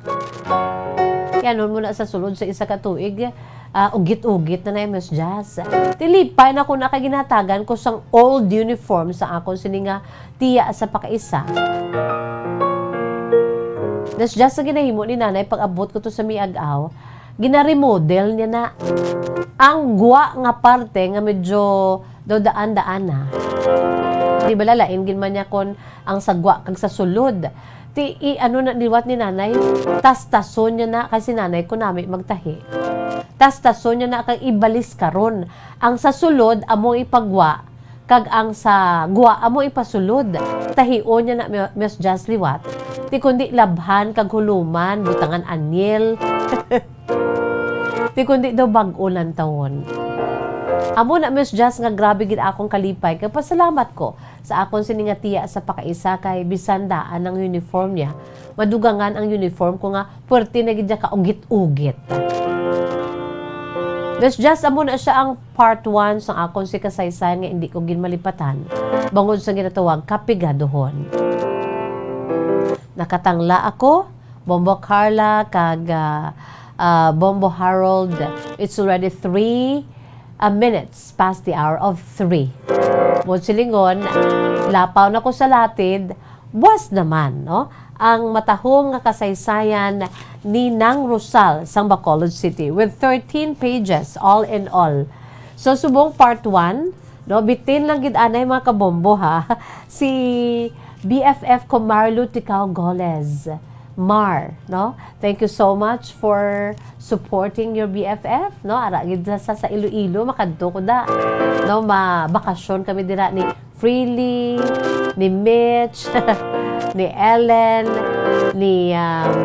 Yan, nun muna sa sulod sa isa ka tuig, ah, ugit-ugit na na, Miss Jazz. Tilipay na ko na kay ginatagan ko sang old uniform sa akon sini nga tiya sa pakaisa. Miss Jazz, ang ginahimo ni nanay pag-abot ko to sa Miag-aw, ginaremodel niya na ang gwa nga parte nga medyo daw daan-daan na. Di ba, lalain gid man niya kon ang sa gwa kag sa sulod. Ti, i-, ano na liwat ni nanay, tastason niya na, kay si nanay ko nami magtahi. Tastason niya na kag ibalis karon. Ang sa sulod, amo ipagwa, kag ang sa gwa, amo ipasulod. Tahion niya na, Miss Jazz, liwat. Ti kundi labhan kag huluman, butangan anyel. Ti kundi daw bag-o lantawon. Amo na, Miss Jazz, nga grabe gid akong kalipay kag pasalamat ko sa akon sini nga tiya sa pakaisa kay bisan daan ang uniform niya, madugangan ang uniform ko nga puwerte na gid siya kaugit-ugit. Miss Jazz, amo na siya ang part one sang akon si kasaysayan nga indi ko gid malipatan bangod sa ginatawag kapigadohon. Nakatangla ako, Bombo Carla kag, ah, ah, Bombo Harold, it's already three, ah, minutes past the hour of three. Mo silingon, lapaw na ko sa latid, buwas naman, no? Ang matahom nga kasaysayan ni Nang Rosal sang Bacolod City with thirteen pages all in all. So, subong part one, no? Bitin lang gid anay, mga kabombo, ha. Si B F F ko, Marlo Ticao Goles. Mar, no? Thank you so much for supporting your B F F, no? Ara gid sa, sa Iloilo, makadto ko da. No, mabakasyon kami dira ni Freely, ni Mitch, ni Ellen, ni, um,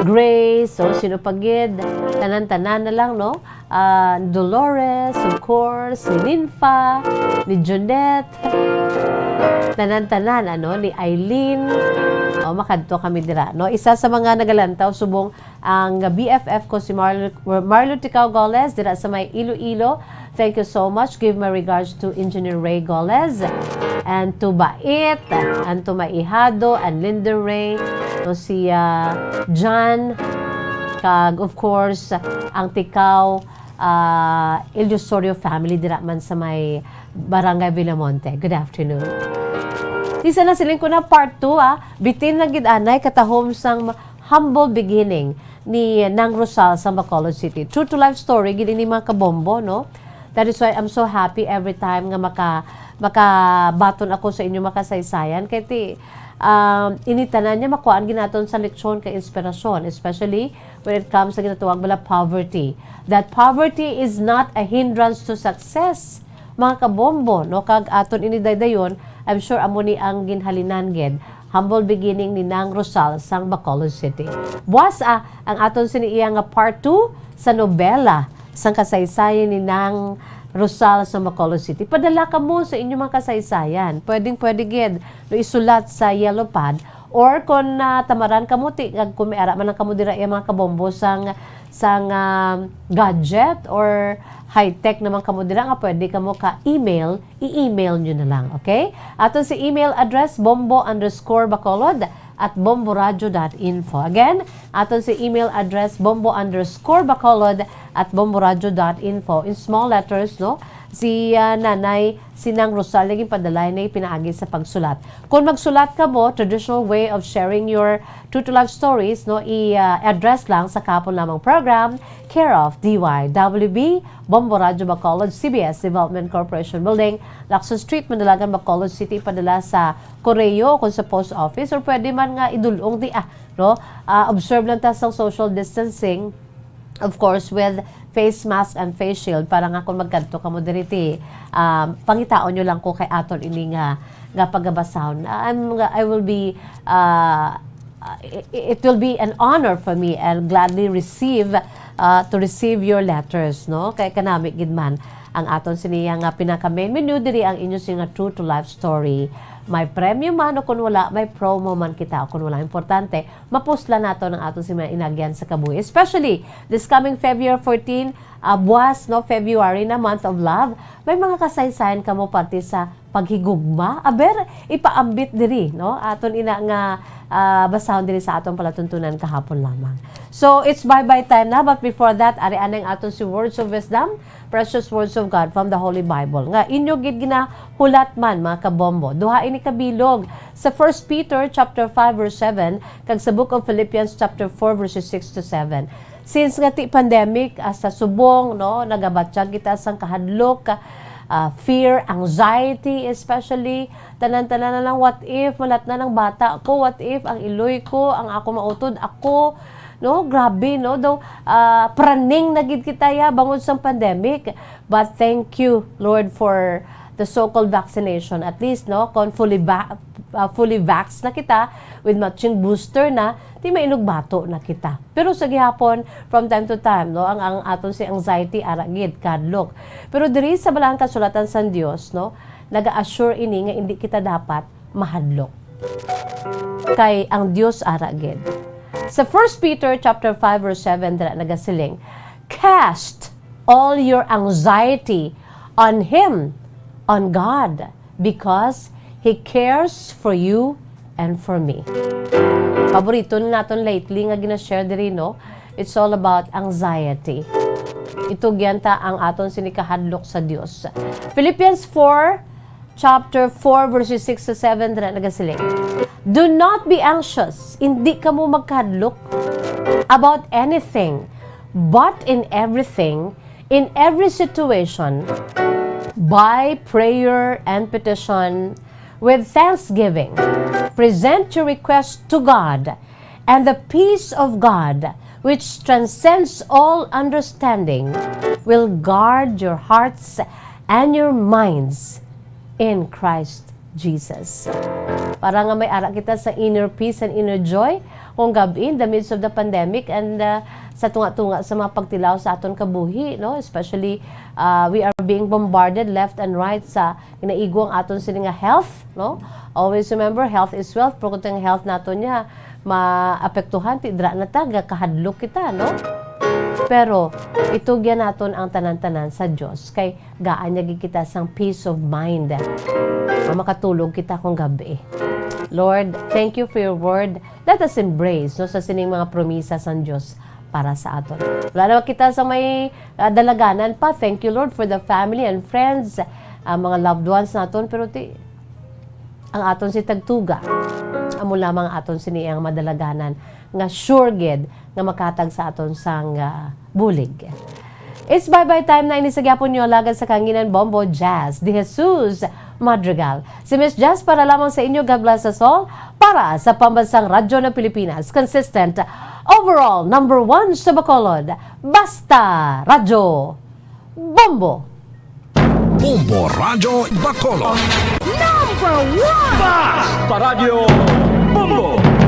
Grace, so sino pa gid? Tanan-tanan na lang, no? Ah, Dolores, of course, ni Ninfa, ni Junette, tanan-tanan, ano, ni Eileen. O, makadto kami dira, no? Isa sa mga nagalantaw subong ang B F F ko si Marlo, Marlo Ticao Goles dira sa may Iloilo. Thank you so much. Give my regards to Engineer Ray Goles and to Bait and to my ihado and Linda Ray, no, si, ah, John, kag of course ang Ticao, ah, Illusorio family dira man sa may Barangay Villamonte. Good afternoon. Isa na siling ko na part two, ah. Bitin na gid anay katahom sang humble beginning. ni Nang Rosal sa Bacolod City. True to life story gid ini, mga kabombo, no? That is why I'm so happy every time nga maka makabaton ako sa inyo makasaysayan kay ti um, ini tanan niya makuhaan ginaton sa leksyon kay inspirasyon, especially when it comes sa ginatawag bala poverty. That poverty is not a hindrance to success, mga kabombo, no? Kag aton ini daydayon, I'm sure amo ni ang ginhalinan gid. Humble beginning ni Nang Rosal sang Bacolod City. Buwas, ah, ang aton sini iya nga part two sa nobela sang kasaysayan ni Nang Rosal sa Bacolod City. Padala kamo sa inyong mga kasaysayan. Pwedeng pwede gid no isulat sa yellow pad or kon natamaran kamo ti kag kung may ara man lang kamo dira iya mga kabombo sang sang ah, gadget or high-tech naman kamo dira nga pwede kamo ka email, i-email nyo na lang, okay? Aton si email address, bombo underscore bacolod at bomboradio dot info. Again, aton si email address, bombo underscore bacolod at bomboradio dot info. In small letters, no? Si ah, Nanay, si Nang Rosal, naging padalay na pinaagi sa pagsulat. Kung magsulat ka mo, traditional way of sharing your true to life stories, no? I-address lang sa kahapon lamang program, care of D Y W B, Bombo Radyo Bacolod, C B S Development Corporation Building, Lacson Street, Mandalagan, Bacolod City, padala sa Correo o kung sa post office, or pwede man nga idulong di ah, no? Ah, observe lang ta sang social distancing, of course, with face mask and face shield para nga kung magkadto kamo diri ti, um, pangitaon nyo lang ko kay aton ini nga nga pagabasahon. I'm, I will be, uh, it, it will be an honor for me and gladly receive, uh, to receive your letters, no? Kay kanami gid man ang aton siniya nga pinaka main menu diri ang inyo sini nga true to life story. May premyo man o kun wala, may promo man kita o kun wala, importante mapuslan nato ang aton sini mga inagyan sa kabuhi. Especially this coming February fourteen, uh, buwas, no, February na, month of love, may mga kasaysayan kamo parte sa paghigugma. Aber, ipaambit diri, no? Aton ina nga ah, basahon diri sa aton palatuntunan kahapon lamang. So, it's bye-bye time na, but before that, ari anay ang aton si Words of Wisdom, Precious Words of God from the Holy Bible, nga inyo gid ginahulat man, mga kabombo. Duha ini ka bilog sa First Peter chapter five verse seven kag sa Book of Philippians chapter four verses six to seven. Since nga ti pandemic, ah, sa subong, no, nagabatyag kita sang kahadlok, ah, fear, anxiety, especially, tanan-tanan na lang, what if malat na ng bata ko, what if ang iloy ko, ang ako mautod ako, no, grabe, no, daw, ah, praning na gid kita ya bangod sang pandemic. But thank you, Lord, for the so-called vaccination. At least, no, kung fully va-, ah, fully vax na kita, with matching booster na, di mainugbato na kita. Pero sa gihapon, from time to time, no, ang, ang aton si anxiety, ara gid, kahadlok. Pero diri sa Balaang Kasulatan sang Dios, no, naga-assure ini nga indi kita dapat mahadlok. Kay ang Dios ara gid. Sa First Peter chapter five verse seven dira nagasiling, "Cast all your anxiety on Him, on God, because He cares for you and for me." Paborito na naton lately nga gina-share diri, no? It's all about anxiety. Itugyan ta ang aton sini kahadlok sa Dios. Philippians four, chapter four, verses six to seven, dira nagasiling, "Do not be anxious," hindi kamo magkahadlok, "about anything, but in everything, in every situation, by prayer and petition, with thanksgiving, present your request to God, and the peace of God, which transcends all understanding, will guard your hearts and your minds in Christ Jesus." Para nga may ara kita sa inner peace and inner joy, kung gab-i, in the midst of the pandemic and, uh, sa tunga-tunga sa mga pagtilaw sa aton kabuhi, no? Especially, uh, we are being bombarded left and right sa ginaigo ang aton sini nga health, no? Always remember, health is wealth. Pero kung ang health naton niya maapektuhan, ti dira na ta, gakahadlok kita, no? Pero itugyan naton ang tanan-tanan sa Dios, kay gaan niya gid kita sang peace of mind. Nga makatulog kita kung gabi. Lord, thank you for your word. Let us embrace, no, sa sining mga promisa sang Dios para sa aton. Wala na kita sa may, ah, dalaganan pa. Thank you, Lord, for the family and friends, ah, mga loved ones naton. Pero ti, ang aton si tagtuga, amo lamang aton sini ang madalaganan nga sure gid nga makahatag sa aton sang, ah, bulig. It's bye-bye time na ini sa gyapon nyo, alagad sa kanginan, Bombo Jazz De Jesus Madrigal. Si Miss Jazz para lamang sa inyo. God bless us all. Para sa Pambansang Radyo ng Pilipinas, consistent, overall, number one sa Bacolod. Basta Radyo Bombo! Bombo Radyo Bacolod. Number one! Basta Radyo Bombo!